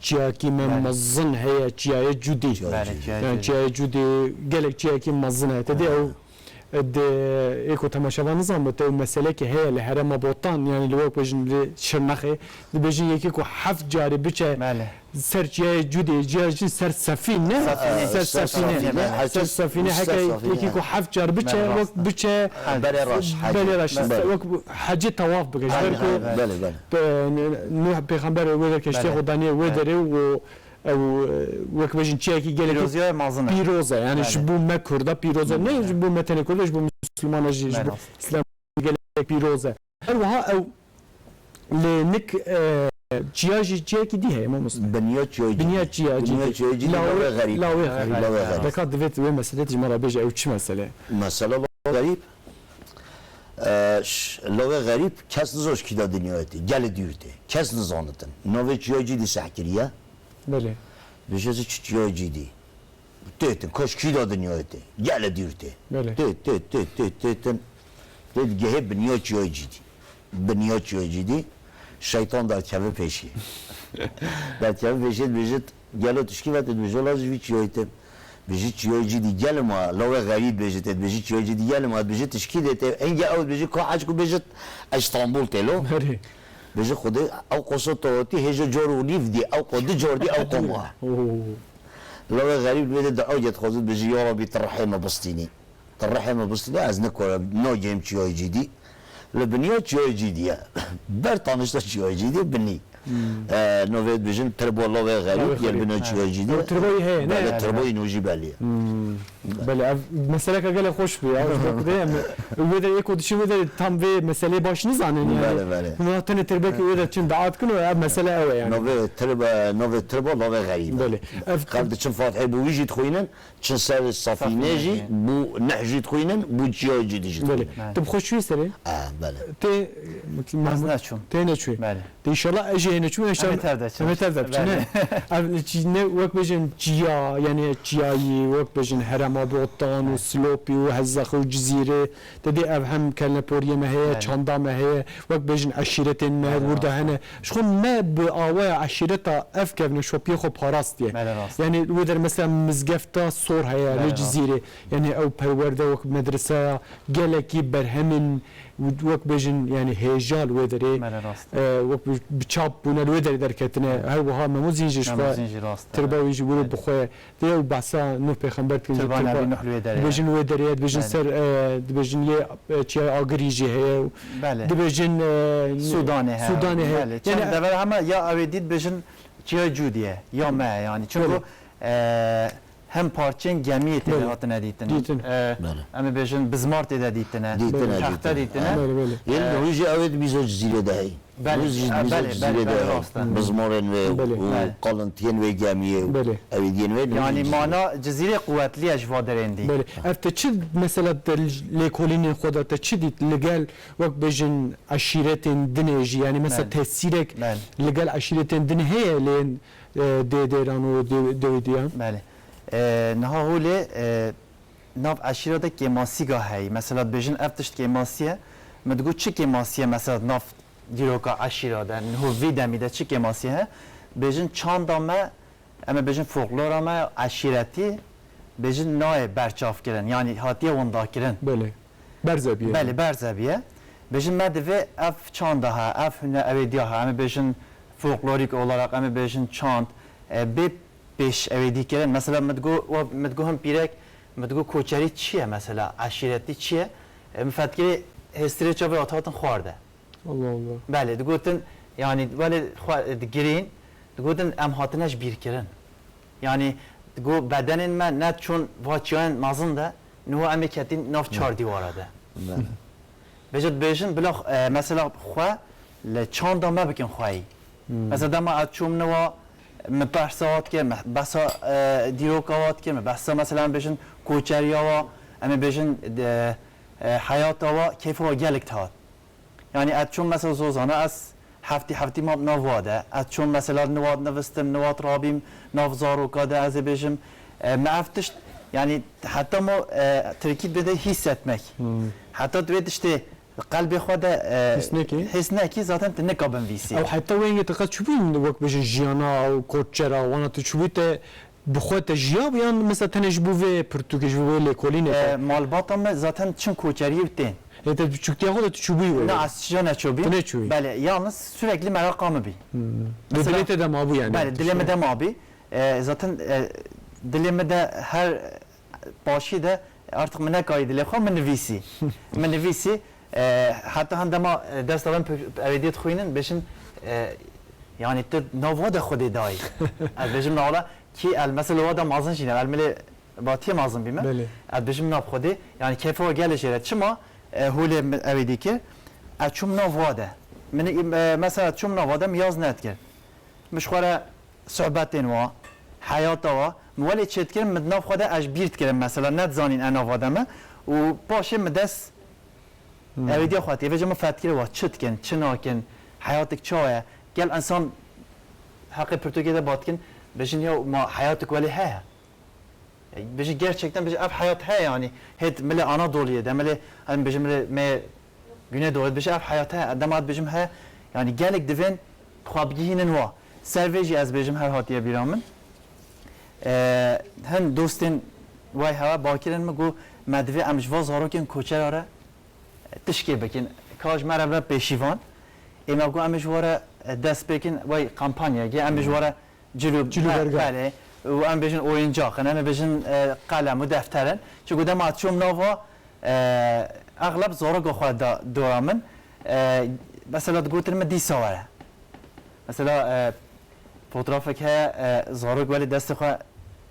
çiyakî me Belê. mezin heye, çiyayê Cûdî. Çiyayê Belê, Cûdî. çiyayê Yani Cûdî. çiyayê Cûdî gelek çiyakî mezin heye. Te dî Ha. ew, e, di, ê ku temaşevan nizan be, te ew meselekê heye li herêma Botan, yani li wek bêjin li Şirnexê, dibêjin yekî ku heft carî biçe Belê. Ser çiyayê Cûdê, çiyayê Cûdê ser Sefîne. Sefîne. Ser Ser Sefîne. Sefîne, Ser hecî, Sefîne, ser heke Sefîne, yekî ha. ku heft car biçe, Belê wek rast. biçe Belê Raş, Belê hecî. Raş, Belê. wek hecî tawaf bike. Ji Aynen, ber ku aynen. Belê, belê. e, Nuh pêxember wê der keştiya Belê. xwe daniye wê Belê. derê û ew, e, wek bêjin çiyekî gelekî Pîroziya mezin e. pîroz e. Yani Belê. ji bo me Kurda pîroz e. Ne Belê. ji bo me tenê Kurda, ji bo Mislimana jî, ji bo Belê. Îslam gelek pîroz e. Her wiha ew li nik, e, çiya jî çiyekî dî heye, mamoste. Binya çiyayê Binya cîdî. çiya Binya cîdî. çiyayê cîdî, Lawê, lawê xerîb. lawê xerîb. Lawê xerîb. Deka divêt wê meselê ji me re bêje, ew çi mesele? Mesela lawê xerîb, e, ş-, lawê xerîb kes nizo ji kî de dinyayê tê. Gelê dûr tê. Kes nizanitin. Navê çiyayê cîdî seh kiriye. Belê. Bêje ez çi çiyayê cîdî. Têtin, koş kî de dinyayê tê. Gelê dûr tê. Belê. Tê, tê, tê, tê, têtin. Tê digehê binya çiyayê cîdî. Binya çiyayê cîdî. Şeytan derkeve pêşî. Derkeve pêşî dibêjit, gelo tişkî ve tê dibêje, la ji vî çiyayê tê. Bêjit çiyayê cîdî gelê ma, lawê xerîb bêjit, tê dibêjit çiyayê cîdî gelê ma, dibêjit tişkî de tê. Hingê ew dibêjit, ka hez ku bêjit, Estanbul tê lo. Berê. Bêjit Xwedê, ew qoso tawatî hêja car û nîv dî, ew qo du car dî, ew qo ma. Oo. Lawê xerîb li wê de dua get Xwedê dibêje, ya Rabbî, tu rihê me bistînî. Tu rihê me bistînî, ez nikare, nagihêm çiyayê cîdî. Li binya çiyayê cîdî ye. Ber tanişta çiyayê cîdî binî. Hmm. E, navê dibêjin tirba lavê xerîb, Lavê yer xerîb. Bine çiya cî de. Ew tirbayî heye, ne? Belê, tirbayî nû jî belê ye. Hmm. Belê, ev meseleke gelek xweş bû ya. Ji bo ku em, wê derê yê ku diçin wê derê tam vê meseleyê baş nizanin yani. Belê, belê. Hûn tenê tirbekê wê derê çin daat kin û ev mesele ew e yani. Navê tirba, navê tirba lavê xerîb. Belê. Ev xelk diçin fatihê bi wî jî dixwînin, çin ser safînê jî, bû neh jî dixwînin, bû çiyayê cî dî jî dixwînin. Belê. Tu bi xwe çûyî serê? Ah, belê. Tê, Ez neçûm. Tê neçûyî. Belê. Tê înşallah ez jî hê neçûm, înşallah. Em ê tev de çin. Em ê tev de çin, Belê. Ev çi-, ne wek bêjin çiya, yani çiyayî, wek bêjin herema Botan û Belê. Silopî û Hezexê û Cizîrê. Te dê ev hem kelneporiyê me heye, Belê. Çanda me heye, wek bêjin eşîretên me Belê, wir de rast e. Hene. Ji xwe me bi awaya eşîreta ev kevneşopiyê xwe parastiye. Belê, rast e. Yani wê der mesela mizgefta sor heye Belê, li rast. Cizîrê. Yani ew perwerde wek medreseya gelekî berhemin wek bêjin yani hêja li wê derê. Belê, rast. E, wek bi, bi çap bûne li wê derê derketine. Belê. Her wiha Memo Zîn jî ji Memo xwe Zîn jî rast e. Tirba wî jî wir Belê. bi xwe. Tê ew behsa Nuh pêxember dikin, Tirba tirba Nebî Nuh li wê derê ye. Dibêjin wê derê ye, dibêjin Belê. ser, e, dibêjin yê, e, çiyayê Agirî jî heye. Belê. Dibêjin, e, Sûdanê heye. Sûdanê heye. Belê. Yani Çend dever hema ya ew ê dî dibêjin çiyayê Cûdî ye, ya me ye yani. Çünkü, Belê. e, hem parçên gemiyê tê de Belê. hatine dîtin. Dîtin. E, Belê. em ê bêjin bizmar tê de dîtine. Dîtine, Belê. Texte dîtine. dîtine. Belê, belê. Yê E, li hûn jî ew ê di mîza Cizîrê de heye. Belê, Rûz jî, e, rûz belê, belê, jizîrê belê, de rast e. Bizmorên wê Belê. û Belê. qalintiyên wê gemiyê û Belê. ew ê diyên wê li Yanî rûz jî. mana cizîrê quwetlî ye ji va derên dî. Belê. Ev te çi mesela te lêkolînên xwe de te çi dît li gel wek bêjin eşîretên dinê jî? Yanî mesela Belê. tesîrek Belê. li gel eşîretên dinê heye lê, e, dê dêran û dê, dewê diyan? Belê. E, niha holê, e, nav eşîra de kêmasîga heyî. Mesela dibêjin ev tişt kêmasî ye. Min digot çi kêmasî ye mesela nav dîroka eşîra de, niho vî demî de çi kêmasî heye? Bêjin çanda me, em ê bêjin folklora me eşîretî, bêjin nayê berçavkirin, yanî hatiye windakirin. Belê. Berze biye. Belê, berze biye. Bêjin me divê ev çanda he, ev hune-, ew ê diya he, em ê bêjin folklorîk olarak, em ê bêjin çand, e, bê pêş ew ê dî kirin. Mesela min digo, wa-, min digo hin pîrek, min digo koçerî çi ye mesela, eşîretî çi ye? E, min fetkirê hêstirê çavê hat hatin xwar de. Allah Allah. Belê, digotin, yanî welê xwe digirîn, digotin em hatine ji bîr kirin. Yanî digo bedenên me ne çûn va çiyayên mezin de, niho em ê ketîn nav çar dîwara de. Belê. Bêje dibêjin bila, e, mesela xwe li çanda me bikin xweyî. Hmm. Mesela dema ez çûm niva, min behsa wa dikir, min behsa, e, dîroka wa dikir, min behsa mesela em bêjin koçeriya wa, em ê bêjin, e, e, heyata wa, keyfa wa gelek dihat. Yanî ez çûm mesela zozana, ez heftî heftî mam nav wa de. Ez çûm mesela nivat nivistim, nivat rabîm, nav zaroka de ez ê bêjim. E, me ev tişt, yanî heta mo, e, tirkî dibê hissetmek. Hmm. Heta tu vê tiştê qelbê xwe de, e, His nekî? his nekî, zaten tu nikabin vîsî. Ew heta wengê te qet çûbûn wek bêjin jiyana û koçera, wana tu çûbû te bi xwe te jiyabû yan mesela tenê ji bo vê pirtûkê, ji bo vê lêkolînê E, te? Malbata me zaten çin koçerî û tên. Ê, te biçûktiya xwe de tu çûbûyî wê? Na, ez çiya neçûbî. Tu neçûyî? Belê, yalnız sürekli meraqa min bî. Hmm. Mesela, Dilê te de mabû yani. Belê, dilê min de mabî. E, zaten, e, dilê min de her paşî de artık min nekarî dilê xwe, min nivîsî. Min nivîsî, e, heta hindema, e, dest alin ew ê dî dixwînin, bêjin, e, yanî tu nava de Xwedê dayî. Ez bêjim na wala, Kî el mesela wa de mazin jî ne, el milê batiyê mazin bîme. Belê. Ez dibêjim nav Xwedê, yani keyfa wa gelê jê re. Çima, e, holê min ew ê dî kir? Ez çûm nav wa de. Min, e, mesela çûm nav wa de min yaz nedikir. Min ji xwe re sohbetên wa, heyata wa, min welê çêdikirin, min nav xwe de ez ji bîr dikirim mesela, nedizanîn e nav wa de me. Û paşê min dest Hmm. Ew ê diya xwe tê vêca min fetkirê wa çi dikin, çi nakin, heyatik çawa ye? Gel insan heqê pirtûkê de bat dikin, bêjin ya ma heyatik welê heye. Bêjin gerçekten bêjin ev heyat heye yani. Hêt milê Anadoluyê de, milê, em bêjin milê me Güneydoğu, bêjin ev heyat heye. Dema dibêjim heye, yani gelek divên xwe bigihînin wa. Ser vê jî ez bêjim her hatiye bîra min. Ee, hin dostên way hewa bakirin min got, me divê em ji va zarokên koçera re tişkê bikin. Ka ji me re be pêşîvan. Ê me got, em ê ji we re dest pê kin, wey kampanyayekê, em ê ji we re cil û Cil û be-, berga. Belê. Û em bêjin oyuncak in, em ê bêjin, e, qelem û defter in. Çi got, dema çûm nava, e, exleb zaroka xwe da dora min. E, mesela digotin min dîsa were. Mesela, e, fotoğrafek heye, e, zarok welê destê xwe,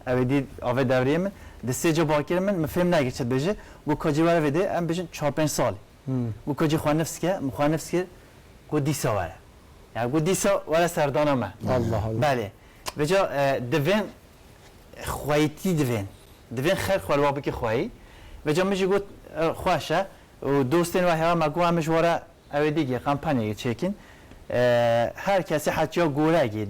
ew ê dî avê dewriyê min, di sê ca bakir min, min fêm nekir çi dibêje, got ka cî were vê dê, em bêjin çar pênc salî. Hmm. Got ka cî xwe nifs ke, min xwe nifs kir, got dîsa were. Yani got dîsa were serdana me. Allah Allah. Belê. Vêca, e, divên xweyîtî divên. Divên xelk xwe li wa bike xweyî. Vêca min jî got, e, xweş e. Û dostên we heya me got em ji we re ew ê dî kampanyayê çêkin. E, her kesê hetiya goregê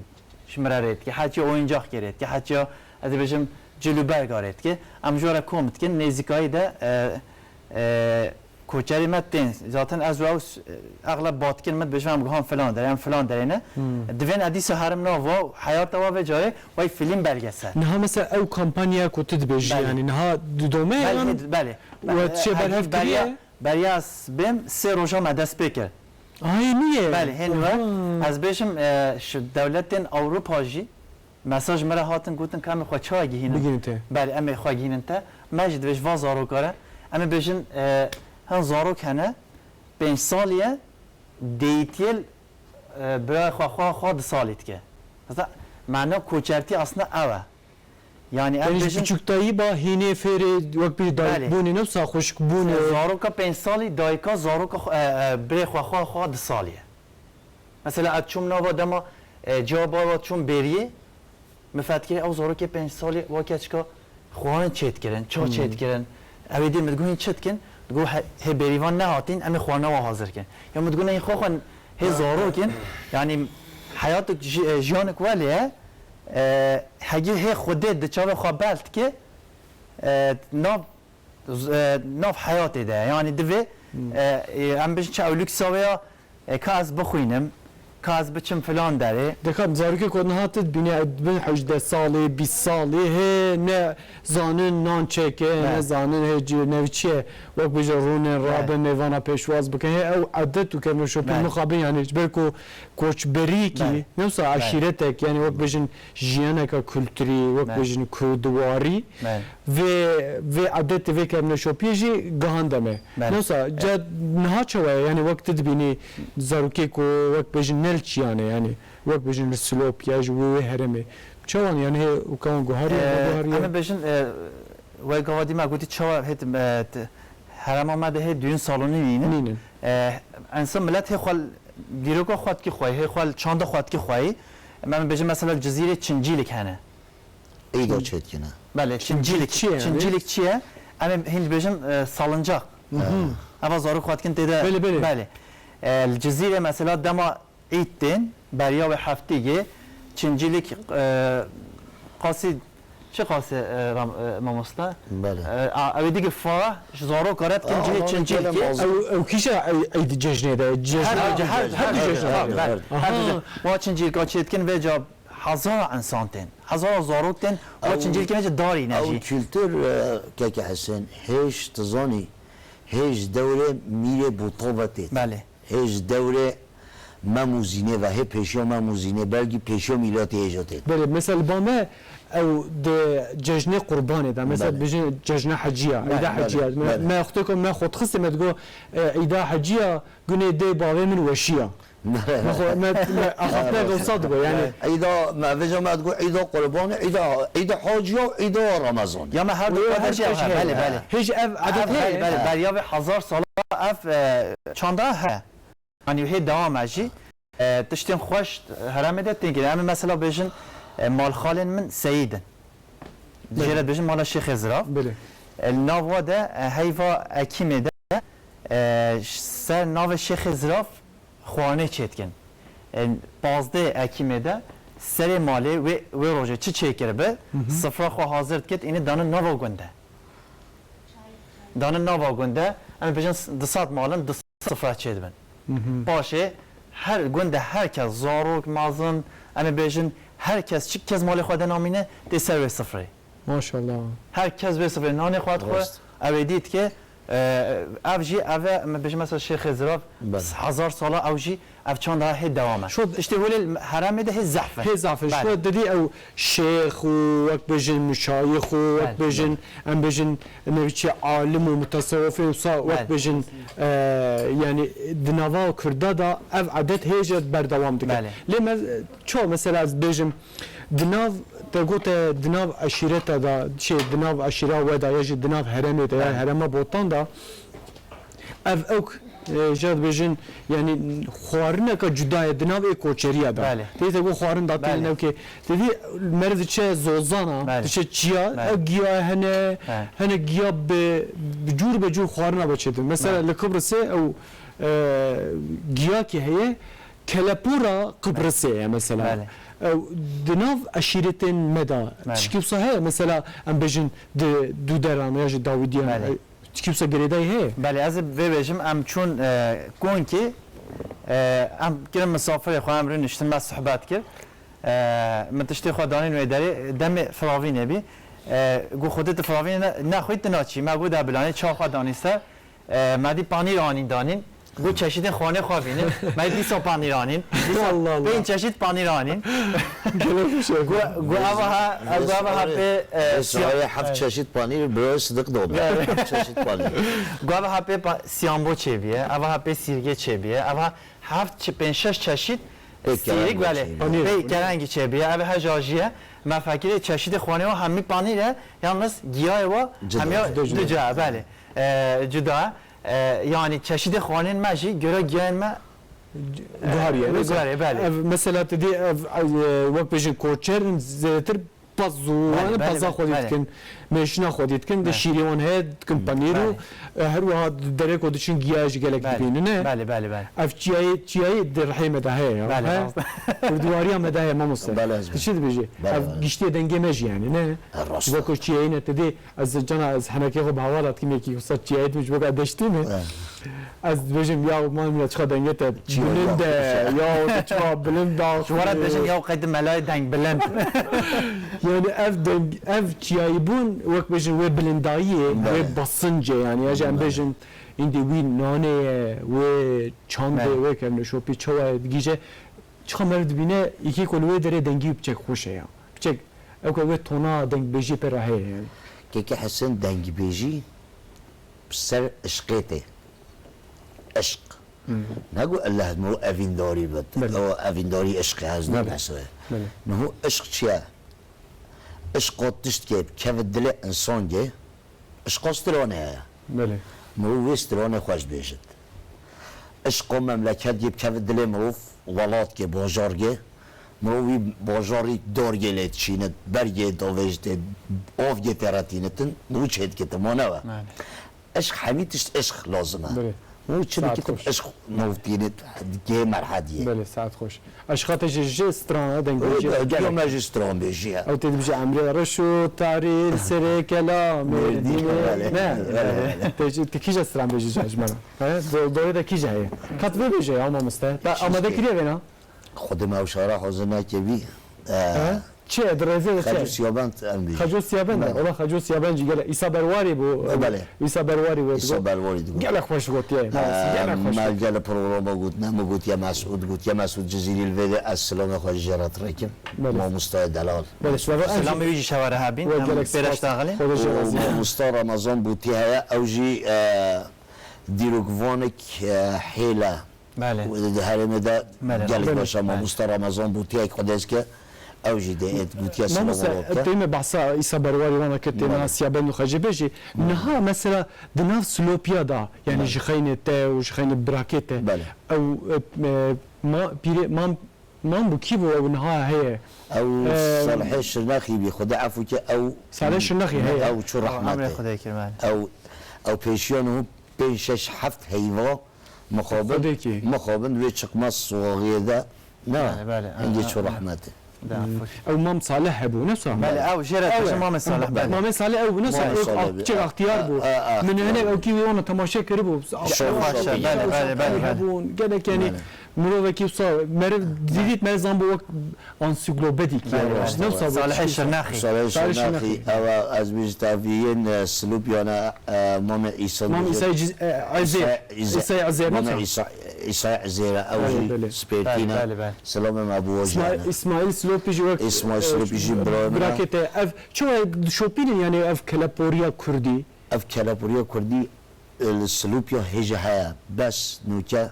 ji min re rê dike, hetiya oyuncakê rê dike, hetiya ez ê bêjim cilûberga rê dike. Em ji we re kom dikin, nêzîkayî de, e, e, koçerê me tên. Zaten ez û ew s-, exleb batkin min dibêjim em guhan filan derê, em filan derê ne. Hmm. Divên edîsa herim nav wa û heyata wa vê carê, way film belgesel. Niha mesela ew kampanya ku tu dibêjî, belê, yani niha didome belê, yan hê-, belê. We çi berhev kiriye? Beriya ez bêm sê roja me dest pê kir. Ay, nû ye? Belê, hên we. Aha. Ez bêjim, e, ji dewletên Ewropa jî mesaj me re hatin gotin ka em ê xwe çawa gihînin. Bigihînin te. Belê, em ê xwe gihînin te. Me jî dibêj va zaroka re. Em ê bêjin, e, hin zarok hene, pênc salî ye, dêyîtiyê, e, birayê xwe xwe xwe di salî dike. Mesela, mana koçertî aslında ew e. Yani em Yani ji bêjin biçûktayî ba hînê fêrê wek bêjî Belê. Dayikbûnê, ne wisa xwişkbûnê. Zaroka pênc salî, dayika zaroka xwe, e, e, birê xwe xwe xwe di salî ye. Mesela ez çûm nava dema, e, ciya bawa çûm bêriyê, min fetkirin ew zarokê pênc salî wa keçika xwarin çêdikirin, ça Hmm. çêdikirin. Ew ê dî min digot hîn çi dikin? Digot he, hê bêrîvan nehatîn, em ê xwarina wa hazir kin. Ya min digot ne hîn xwe xwe hê zarok in. Yani heyatik ji-, e, jiyanik welê ye. E, hegî hê Xwedê di çavê xwe bel dike, e, nav, e, nav heyatê de. Yani divê, Hmm. e, e, em bêjin çi ew luksa wê ya, e, ka ez bixwînim, ka ez biçim filan derê. Deka zarokê ku niha tu dibînî, ew bin hejdeh salî, bîst salî, hê ne zanin nan çêke, Ne. ne zanin hê ci-, ne çi ye. Wek bêje rûnin, Ne. rabin, mêvana pêşwaz bikin. Hê ew edet û kevneşopî Ne. mixabin, yani ji ber ku koçberîkî, Belê. ne wisa Belê. eşîretek, yani wek Belê. bêjin jiyaneka kulturî, wek Belê. bêjin kurdiwarî, Belê. vê, vê edetê, vê kevneşopiyê jî gihande me. Belê. Ne wisa, ca niha çawa ye? Yani wek tu dibînî zarokê ku wek bêjin ne li çiyane, yani wek bêjin li Silopya ji wê, wê herêmê. Çawan yani hê û kewan guharî, Ee, neguharî? Em ê bêjin, e, wek gava dî me gotî çawa hê, e, t-, herêma me de hê düğün salonî nînin. Nînin. E, ensan millet hê xwe l-, dîroka xwe dikî xwe, hê xwe l-, çanda xwe dikî xwe. Em ê bêjin mesela Cizîrê çincîlik hene. Îda çêdikine. Belê, çincîlik. Çi ye yani? Çincîlik çi ye? Em ê hîn bêjin, e, salıncak. Hı hı. Eva zarok xwe dikin tê de. Belê, belê. Belê. E, li Cizîrê mesela dema Îd tên, beriya wê heftîgê, çincîlik, e, qasî, çi qasî, e, ram-, e, mamosta? Belê. E, a, ew ê digê fa, ji zarok re dikin Aa, cihê ona çincîlikê. Gelem az. Ew, ew kîşa ew, ew di cejnê de, cejnê Her, de, her, her, her du her, cejnê her, de. Her, her, her du Aha. cejnê. Wa çincîlika çêdikin vê ca hezara insan tên. Hezara zarok tên, wa Ew, çincîlkê vê ca darî ne ew jî. Kültür, e, keke Hesen, hêj tu zanî, hêj dewrê mîrê Botova tê. Belê. Hê ji dewrê Mem û Zînê ve, hê pêşiya Mem û Zînê, belkî pêşiya mîlatê hêja tê. Belê, mesela li ba me ew di cejnê qurbanê de, mesela Belê. bijin cejna heciya, Belê, Îda belê, heciya. Me, belê. me xwedê ku me xwe dixistê me digo, e, Îda heciya, gunê dê bavê min weşiya. Me xwe, me, me axaftina wisa digo, yani. Îda, me vêca me digo Îda qurbanê, Îda, Îda haciya, Îda Remezan. Ya me her du Wê her heciya, pêş he, heye. belê, belê. Hêj ev Ev, edet belê, heye. belê, beriya vê hezar sala ev, e, çanda he. Yanî hê dewam e jî. E, tiştên xweş herêmê de tên kirin. Em ê mesela bêjin, e, malxalên min Seyîd in. Belê. Jê re dibêjin mala Şêxê Zirav. Belê. E, li nav wa de, e, heyva Ekîmê de, e, ser navê Şêxê Zirav xwarinê çêdikin. E, pazdeh Ekîmê de serê malê wê, wê rojê çi çêkiribe, Hı hı. sifra xwe hazir dikit, înî danin nava gund de. Danin nava gund de, em ê bêjin s-, du sed malin, du sed sifra çêdibin. Hı hı. Paşê her gund de her kes, zarok, mezin, em ê bêjin her kes, çi kes malê xwe de namîne, tê ser wê sifrê. Maşallah. Her kes wê sifrê nanê xwe dixwe, Rast. ew ê dît ke Ev jî, ev e, em bêjin mesela Şêxê Zirav, Belê. hezar sala ew jî ev çanda hê dewam e. Şo Tiştê holê heremê de hê zehf e. Hê zehf e. Belê. Şo didî ew şêx û wek bêjin muşayix û wek Belê, bêjin, belê. em bêjin, ne çi alim û mutasewifê wisa wek Belê. bêjin, e, yani di nava Kurda da ev edet hê jî berdewam dike. Belê. Lê me, ço mesela ez bêjim, di nav, te gote di nav eşîreta da, şey, di nav eşîra we da ya jî di nav heremê de ya Belê. herema Botan da, ev ewk, e, jê dibêjin, yani xwarineka cuda ye di nav ê koçeriya da. Belê. Tê te got xwarin da tê Belê. newkê. Te dî meriv diçe zozana, Belê. diçe çiya, Belê. ew giya hene, Belê. hene giya bi, bi cûr be cûr xwarina be çêtin. Mesela Belê. li Kıbrısê ew, e, giyakê heye, kelepora Kıbrısê ye mesela. Belê. Ew di nav eşîretên me da Belê. tişkî wisa heye, mesela em bêjin di Dûderan ya jî Dawidiyan, Belê. e, Tişkî wisa girêdayî heye? Belê, ez ê vê bêjim, em çûn, e, Konkê, e, em kirin misafirê xwe, em rûniştin, me sohbet kir. E, min tiştê xwe danîn wê derê, demê firavînê bî. E, got, Xwedê tu firavînê ne, nexwî tu naçî. Me got, de bilanê çawa xwe danî ser. E, me dî panîr anîn danîn. Got, çeşîdên xwanê xwe bînin. Me dîsa panîr anîn. Dîsa Allah Allah. pênc çeşît panîr anîn. Gelek bir şey. Got, got, eva ha, got, eva ha pê, e, Vê siya- sahaya heft çeşit panîr, Birayê Sidik da be. Heft çeşit panîr. Got, eva ha pê pa- siyambo çêbiye, eva ha pê sîrgê çêbiye, eva heft çe- pênc şeş çeşit Pê sîrik kerengî belê. çêbiye. Panîr. Pê kerengî çêbiye, eva ha jajî ye. Me fekirê çeşitê xwanê wa hemî panîr e, yalnız giyayê wa Cuda. hemiya Cuda, cuda. duca, belê. E, cuda. E, yani çeşitê xwanên me jî göre giyayên me Guhar yani. Guhar, belê. Ev mesela te dî ev, e, wek bêjin koçer in zêdetir paz û Belê, wan belê, paza belê, xwedî belê. dikin, mêşina xwedî dikin, de Belê. şîrê wan heye dikin panîr û, Belê. e, her wiha dereko diçin giya jî gelek Belê. dibînin, ne? Belê, belê, belê. Ev çiyayê, çiyayê di rihê me de heye ya. Belê, He? belê. Kurdiwariya me de heye mamoste. Belê, ez Tu çi dibêjî? Belê, Ev belê. giştiyê dengê me jî yani, ne? E, rast e. Weko çiyayê ne te dê Ez cana ez henekê xwe bi hevala dikim, yekî wisa çiyayê dikim, ji bo ke deştê me. Eh. Ez dibêjim, ya man ya çiqa dengê te Çiya bilind ya e, xweş e. ya o te çiqa bilind da. Ji we re dibêjin, ya qey tu melayê deng bilind. Yani ev deng, ev çiyayî bûn, wek bêjin wê bilindayiyê, Belê. wê basincê yani, ya jî em Belê. bêjin, îndî wî nanê ye, wê çandê, Belê. wê kevneşopî, çawa ye, digîje, çiqa meriv dibîne, yekî ku li wê derê dengî wî piçek xweş e ya. Piçek, ew ke wê tona dengbêjiyê pê re heye yani. Keke Hesen dengbêjî bi ser işqê tê. Işq. Hmm. Nego ella mirov evîndarî bit. Belê. Ew evîndarî işqê ez Belê. ne behs e. Belê. Niho işq çi ye? Işqa tiştkê bi keve dilê însan gê, Işqa stranê heye. Belê. Mirov wê stranê xweş bêjit. Işqa memleket yê bi kevin dilê mirov, welat ke, bajar ke, mirov wî bajarî dar ke lê dişînit, ber ke davêjitê, av ke tê re tînitin, mirov çê dikite, ma ne we. Belê. Işq, hemî tişt işq lazim e. Belê. Mirov çi Saet dikite, xweş. Işq mirov tînit, kê merhediyê. Belê, saet xweş. Eşqa te jî ji stran e, dengê Öyle jî de, gelek. Diyor me jî stran bêjî ye. Ew tê dibêje, emrê reş û tarî li serê kelamê Mêrdî dînê. Belê, Ne, belê, belê. Te jî, tu kîja stran bêjî ji hejmana? He? Do-, dorê de kîja heye? Kat vê bêje ya mamoste. Te Çi amade bêje? kiriye vêna? Xwedê me ew şara hazir nekevî. He? Çi ye, di rêzê de çi Xeco ye? Siyabend em bêjî. Xeco Siyabend e. Belê. Ola Xeco Siyabend jî gelek. Îsa Berwarî bû. Belê. Îsa Berwarî wê Îsa digot. Berwarî digot. Gelek xweş gotiye. Ee, Gelek xweş me gotiye. gel programa got, ne min gotiye Mesûd, gotiye Mesûd Cizîrî li vê de ez silamê xwe jê re direkim. Belê. Mamostayê delal. Belê, silav Selamê wî jî şeva re hebîn. Wê Em gelek pêreş spas. daxilin. Xwedê jê razî. Mamosta Ramazan Bûtî heye, ew jî, e, dîrokvanek, e, hêle. Belê. Di herêmê de Belê, gelek belê. baş e. Belê. Mamosta Ramazan Bûtiyek Xwedê ez ke ew jî dê êt gotiye Mamoste, silav û tême behsa Îsa Berwarî vana kir, tême Belê. Siyabend û Xecê bêjî. Belê. Niha mesela di nav Silopiya da, yani Belê. ji xeynê te û ji xeynê birakê te, Belê. ew, e, e, ma, pîrê, mam, mam bû kî bû ew niha heye? Ew Em, Salihê Şirnexî bî, Xwedê efû ke ew Salihê Şirnexî heye. ew çû Ew emrê rehmetê. Xwedê kir, belê. Ew, ew pêşiya niho pênc, şeş, heft heyva Mixabin, Xwedê kî. mixabin wê çiqma soxiyê de ne? Belê, belê, Hingê ha, çû ha. rehmetê. Da, Hmm. xweş. Ew Mam Salih hebû, ne Salih? Belê, ew jê re Ew dibêjin e. Mamê Salih, belê. Mamê Salih ew bû, ne Salih? Mamê Ew Salih bî. piçek extiyar bû. Ha, ha, ha. Min hinek ew kî wê wana temaşe kiribû. Şov, şov, belê, belê, belê, belê. Hebûn, gelek yani. Belê. Mirovekî wisa meriv dîvît meriv zan bo wek ansiklopedîk Belê, yani. belê. Ne wisa bo Salihê tiştî wisa. Şirnexî. Salihê Salihê Şirnexî, Şirnexî. Ewa ez bêjim tevî yên, e, Silopiyana, e, Mamê Îsa Mam dibêjin. Îsayê Ciz-, e, Ezê. Îsa Ezê. Îsayê Ezê, Mamê nasa? Îsa, Îsayê Ezê re ew Belê, jî belê. spêrtîne. Belê, belê, belê. Silamê me bo we jî Îsmail, hene. Îsmail Silopî jî wek, Îsmail e, Silopî jî birayê min e. birakê te ev, çawa dişopînin yani ev keleporiya kurdî? Ev keleporiya kurdî, e, li Silopya hêja heye. Bes nûke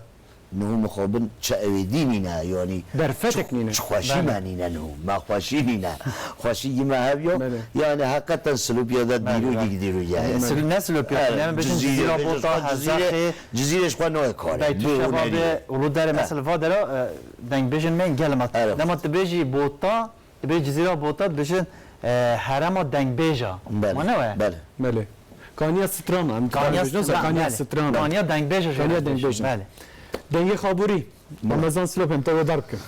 niho mixabin çi ew ê dî nîne, yanî Derfetek çi, nîne. çi xweşî Belê. me nîne niho. Me xweşî nîne. Xweşî yî me hev yo. Belê. Yani heqeten Silopya de Belê, dîrokî belê. dîrokî heye. Sil-, ne Silopya, Evet, yani bêjin Cizîrê, Cizîra bêjin Bota, xwe Cizîrê, Hezexê, Cizîrê ji xwe nayê karê. Beytû Bu Şebabê, hûnerî. Ulu Dere, Evet. mesela va dera, e, deng bêjin me gelema. Evet. Dema tu bêjî Bota, Dibê Cizîra Bota dibêjin, e, herêma dengbêja. Belê, Wane we? belê. Belê. Kaniya Strana, em Kaniya dikarin bêjin, Strana, Kaniya belê. Strana. Kaniya dengbêja jê Kaniya dibêjin, dengbêja. belê. Dengê Xabûrî. Belê. Ramazan Silop em te wê dar bikin.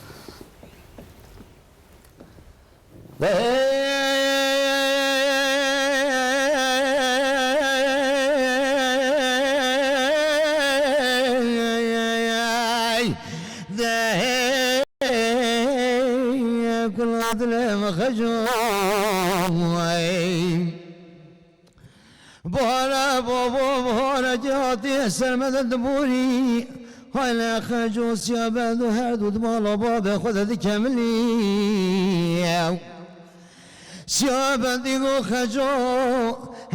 Hey, kula dilê min Xeco, ey. Bahara babo, bahara ki hatiye ser me de diborî. Hay le Xeco, Siyabendo her du di mala babê xwe de dikemilî. Siyabendî go Xeco,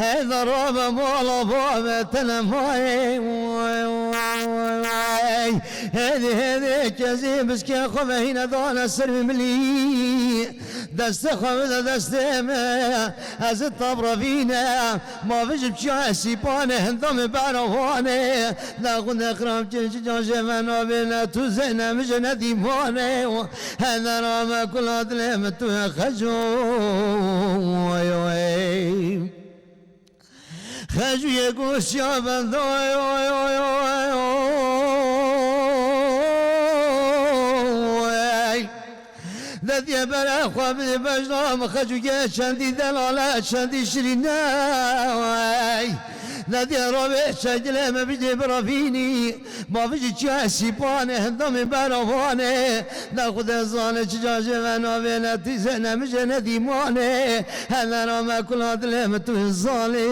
heyda rabe mala babe te ne mayê. Hêdî, hêdî, kezî biskê xwe ve hîne dane ser wî milî. Destê xwe bide destê me, ez ê tab revîne. Ma vijim çiya esîpanê, hinda min bera wanê. Daxûn de xirab çin çi can jê me nabêne, tu zêne min jê ne dîmanê. Hedera me kula dilê min tu yê Xeco. Oy, oy. Xecûyê ku Siyabendo, oy, oy, oy, oy, oy. Dediye bere xwe bidê bejna min Xecûyê çendî delale, çendî şirîne, oy. Dediye ravê çengilê me bidê biravînî. Bavî jî çiya sîpanê hinda min bera wanê. Da Xwedê zane çi ca jê ve navê ne tîzê ne mijê ne dîmanê. Hedera me kula dilê min tu zalê.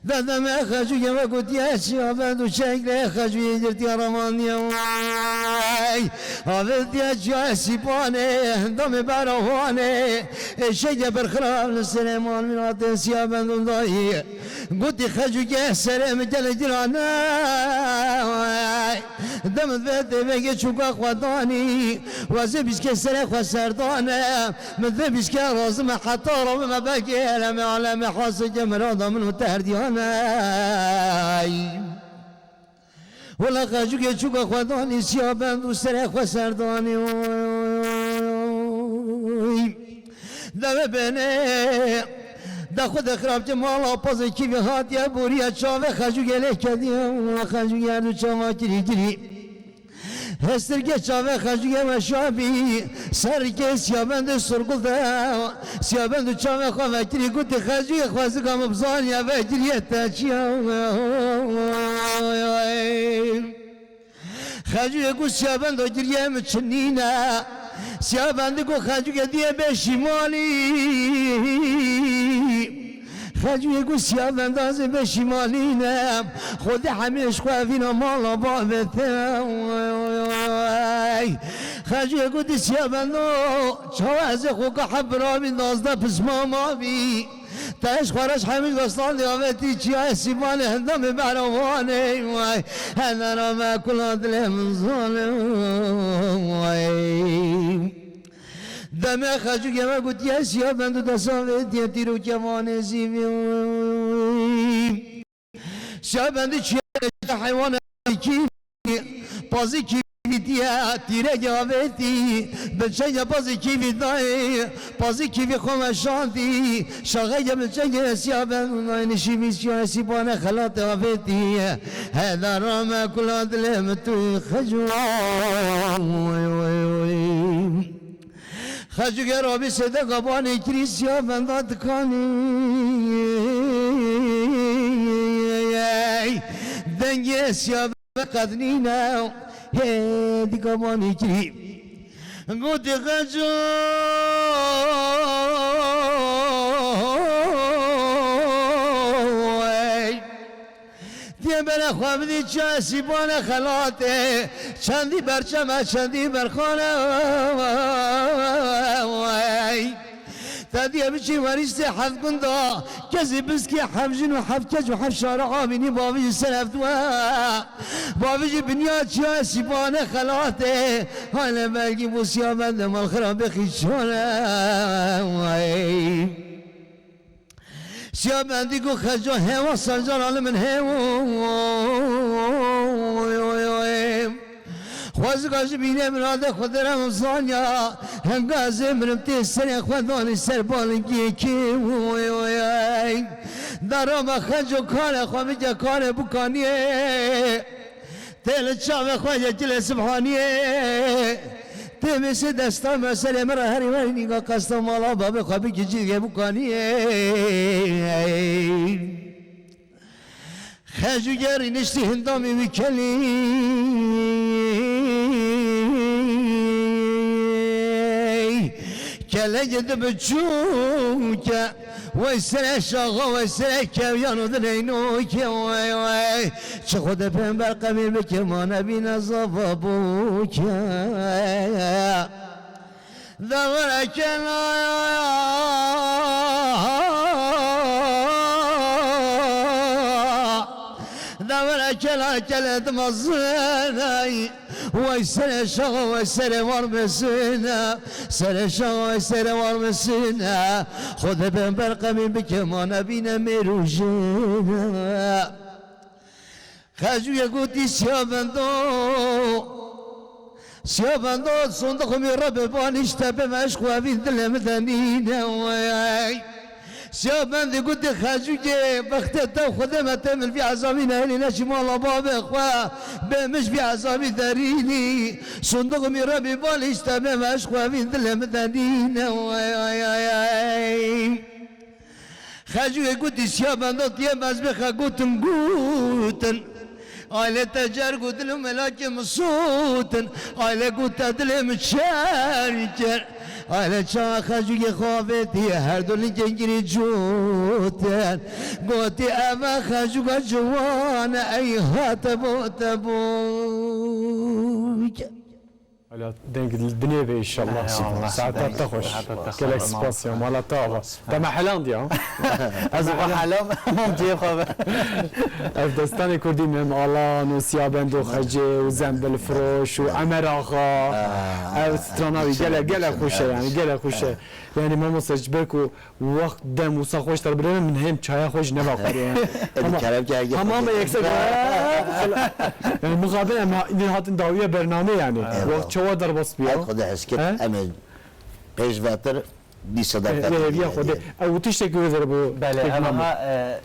Dedemê Xecûyê ve gotiye çiya ve du çek lê Xecûyê girtiye revandiye. Avê diye çiya sîpanê hinda min bera wanê. Êşegê berxirab li Silêman Mîratê Siyabendûn dayî. Gotî Xecûkê serê min gelê giran e. De min vê têvekê çûka xwe danî. Wezê bîskê serê xwe serdane. Min vê bîskê razime heta rabime begêre me alemê hasikê mirada min û terdiyane. Wela Xecûkê çûka xwe danî Siyabendû serê xwe serdanî. Oy. Deve bene. De xwe de xirabçe mala pazê kîvê hatiye boriye çavê Xecûkê lê kediye. Xecûkê her du çava kirî kirî. Hestirkê çavê Xecûkê weşabî. Serkê Siyabendê surgul de. Siyabendû çavê xwe vekirî gotî Xecûkê xwezika min bizaniye vekiriye te çiya. Xecûyê ku Siyabendo giriye min çi nîne. Siyabendî ku Xecûyê diye bê şîmalî. Xecûyê ku Siyabendo ez ê bê şîmalî ne. Xwedê hemî ji xwe evîna mala bavê te. Xecûyê ku di Siyabendo çawa ez ê xwe ka heb birabî dazde pisma mavî. Te ji xwe re ji hemî dostan dê avêtî çiya sîbanê hinda min behra wanê, way. Hedera me kula dilê min zalê, way. Demê Xecûkê me gotiye Siyabendû dest avêtiye tîr û kemanê zîvî, way. Siyabendî çiya heywanekî pazî kîvî diye, tîrekê avêtî, bilçengê pazî kîvî dayê, pazî kîvî xwe weşandî, şaxekê bilçengê Siyabendû nayê nişîvî çiya sîbane xelatê avêtî. Hedera me kula dilê min tu Xecû. Oy, oy, oy. Xecûkê rabî sêdeka banê kirî Siyabenda dikanî. Dengê Yê siya be qednîne hê dîka manî kirî. Gotê Xeco ey. Dê bere xwe bidî çi esîbane xelatê, çendî berçeme, çendî berxane ey. Te diye biçî werîstê heft gunda, kezî biskî heft jin û heft keç û heft şara avînî bavî ji ser heft we. Bavî jî binya çiya sîpane xelatê. Hale belgî bû siya bende mal xirabê xîçane. Wey. Siya bendî ku Xeco hewa sancar ali min hew. Xwezika ji bînê min rade xwe dere min zanya. Henga ez ê mirim tê serê xwe danî ser balingiyê kê. Darama Xeco kare xwe bike kare bukaniyê. Tê li çavê xwe ye cilê sibhaniyê. Tê mêsê desta me serê min re herî herî nîga qesta mala babê xwe bike cilgê bukaniyê. Xecû gerî niştî hindamê wî kelî. Kelekê di biçûke, wey sere şaxa, wey sere kevyan û di neynoke, wey, wey. Çi xwe de pêmber qemî bike, ma nebîne zava bûke. Devre kela, devre kela kele dimazine. Wey sere şaxa, wey sere war mesine. Sere şaxa, wey sere war mesine. Xwedê ben berqemî bike, ma nebîne mêrûjine. Xecûyê gotî siya bendo. Siya bendo, sondiq mi Rebê banîşte, bê me eşq û evîn dilê min de nîne wey. Siya bendî gotî Xecûyê, bextê te Xwedê me tê min vî ezabî nehêlî, neçî mala bavê xwe, bê min ji vî ezabî derînî. Sondiq mi Rebî banîşte, bê me eşq û evîn dilê min de nîne wey. Xecûyê gotî siya bendo, tiyê mezbê xe gotin, gotin. Aile te cerg û dil û melakê min sotin. Aile gote dilê min çer çer. Aile çawa Xecûyê xwe avêtiye, her du lingên girî cotin. Gotî eve Xecûka ciwan e, ey hate bo te bo. Hala deng dinê be inşallah. Eyvallah. Saeta te xweş. Saeta te xweş. Gelek spas ya, mala te ava. Te me heland ya. Ez xwe helam, mam cihê xwe be. Ev destanê kurdî Mem Alan û Siyabend û Xecê û Zembil Firoş û Emer Axa. Ev strana wî gelek, gelek xweş e yani, gelek xweş e. Yani mamoste ji ber ku Wext dem wisa xweş ter birevê min hêm çaya xwe ji neva xwarê. Edi kerem ke hege Tamam xwe yekse. Yani mixabin em ha-, indi hatin dawiye bername yani. Eyvallah. Wext çawa derbas biya. Her xwe de heskir. He? Em ê pêş vetir dîsa derket. Lê hêviya xwe de. Ew tiştekî wê zere bu. Belê, ev ha, e,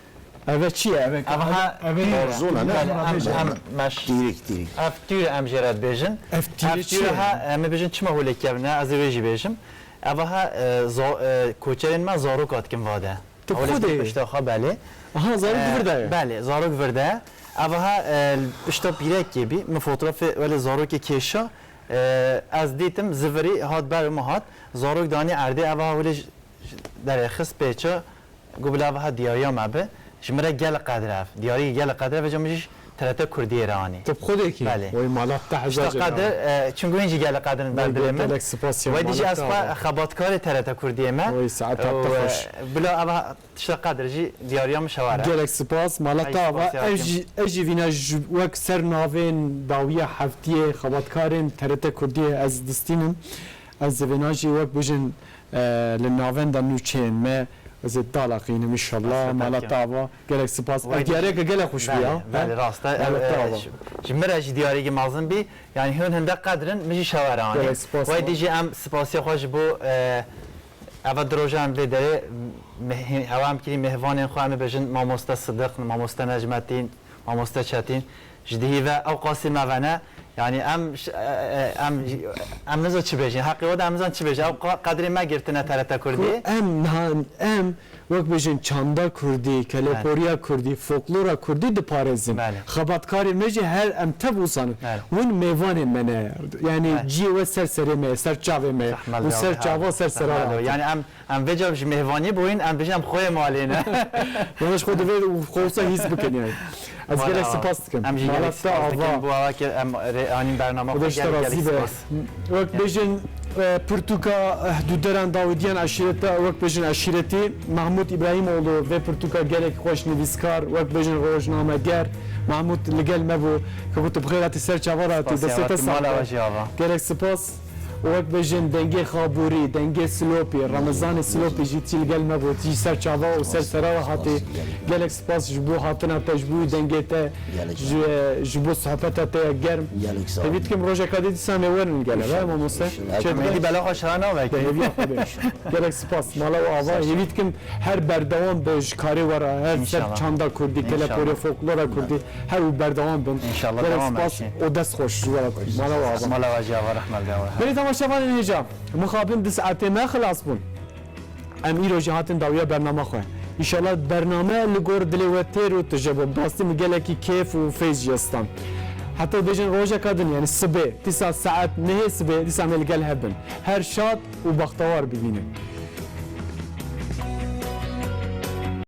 Eve çi ye? Eve ev ha, ev ê Borzûn e, ne? Belê, em, em meş. Tîrik, tîrik. Ev tûr em jê re dibêjin. Ev tûr çi ye? Ev tûr ha, em ê bêjin çima holê kevin e, ez ê wê jî bêjim. Eva ha, e, za-, e, koçerên me zaroka dikin vade. Tu Ewlê xwedê? Pişta xwe belê. Aha, zarok E, vir de ye. Belê, zarok vir de. Eva ha, e, pişta pîrekê bî, min fotografê welê zarokê kêşa, e, ez dîtim, zivirî hat ber min hat. Zarok danî erdê, eva ha welê j-, j-, derê xist pêça. Got bila eva ha diyariya me bi. Ji min re gelek qedir ev. Diyarî gelek qedir ev, vêca min jî T R T Kurdiyê re anî. Tu bi xwe dekî? Belê. Wey mala te heza Pişta qedir, e, çunku hîn jî gelek qedir in ber dilê min. Gelek spas ya. Wey dî jî ez xwe xebatkarê T R T Kurdiyê me. Wey saeta te xweş. Bila eva tişta qedir jî diyariya min şewar e. Gelek spas, mala te ava. Ez jî, ez jî vîna ji wek ser navên dawiya heftiyê xebatkarên T R T Kurdiyê ez distînim. Ez vêna jî wek bijin, e, li navenda nûçeyên me ez ê dalaqînim inşallah. Mala te ava. Gelek spas. Ev diyariyeke gelek xweş bû ya. Belê, rast e. Mala te ava. Ji min re jî diyariyekî mezin bî. Yani hûn hinde qedirin, min jî şewere anî. Gelek spas. Wey dî jî em spasiya xwe ji bo, e, eva di rojan vê derê meh-, hewa em kirî mêhvanên xwe em ê bêjin mamoste Sidiq, mamoste Necmetîn, Mamoste Çetîn, ji dihî ve ew qasî me ve ne. Yanî em ş-, e, e, em, em nizan çi bêjin. Heqê we de em nizan çi bêjin. Ew qa-, qedrê me girtine T R T Kurdî. Ku em niha, em wek bêjin çanda kurdî, keleporiya kurdî, folklora kurdî diparêzin. Belê. Xebatkarê me jî her em tev wisa ne. Belê. Hûn mêvanên me ne. Yanî Belê. ciyê we ser serê me ye, ser çavê me ye. Zehmet Û ya ser abi, çava, ser zehmet sera ya. Yanî em, em vêca ji mêvanî bûyîn, em bêjin em xweyê malê ne. Yanî ji xwe divê û xwe wisa hîs bikin yanî. Ez Mala gelek wa. spas dikim. Em jî Mala gelek te spas dikin ava. Bo awa ke em rê anîn bernama Xwedê xwe ji te gelek gelek razî be. spas. Wek bêjin, e, pirtûka, e, dûderan Dawîdiyan eşîreta, wek bêjin eşîretî Mahmûd Îbrahîmoğlu vê pirtûka gelek xweş nivîskar, wek bêjin rojnameger Mahmûd li gel me bû. Ke ku tu bi xêr hatî ser çava re hatî, Spas destê ya te hatî sağ mala be. we jî ava. Gelek spas. Û wek bêjin dengê Xabûrî, dengê Silopî, Remezanê Silopî jî tî li gel me bû, tî ser çava û ser sera we hatî. Gelek spas ji bo hatina te, ji bo dengê te, Gelek ji, sağ ol. ji bo sohbeta te ya germ. Gelek sağ ol. Hêvî dikim rojeka dî dîsa em ê werin gel, he, mamoste? İnşallah. Çê Em dibê? êdî bela xwe şira navek. Bi hêviya Xwedê. Gelek spas, mala we ava. Hêvî dikim her berdewam be ji karê we re, her ser İnşallah. çanda kurdî, İnşallah. keleporiya folklora kurdî, her û berdewam bin. İnşallah Gelek devam spas etsin. û dest xweş ji we re. Mala we ava. Mala we jî ava, rehmet de ava. Belê temaşevanên hêja, mixabin du saetê me xilas bûn. Em îro jî hatin dawiya bernama xwe. Înşallah bername li gor dilê we têr û tije be. Bi rastî min gelekî kêf û feyz jê stan. Heta bêjin rojeka din, yanî sibê, dîsa saet nehê sibê, dîsa em ê li gel hev bin. Her şad û bextewar bibînin.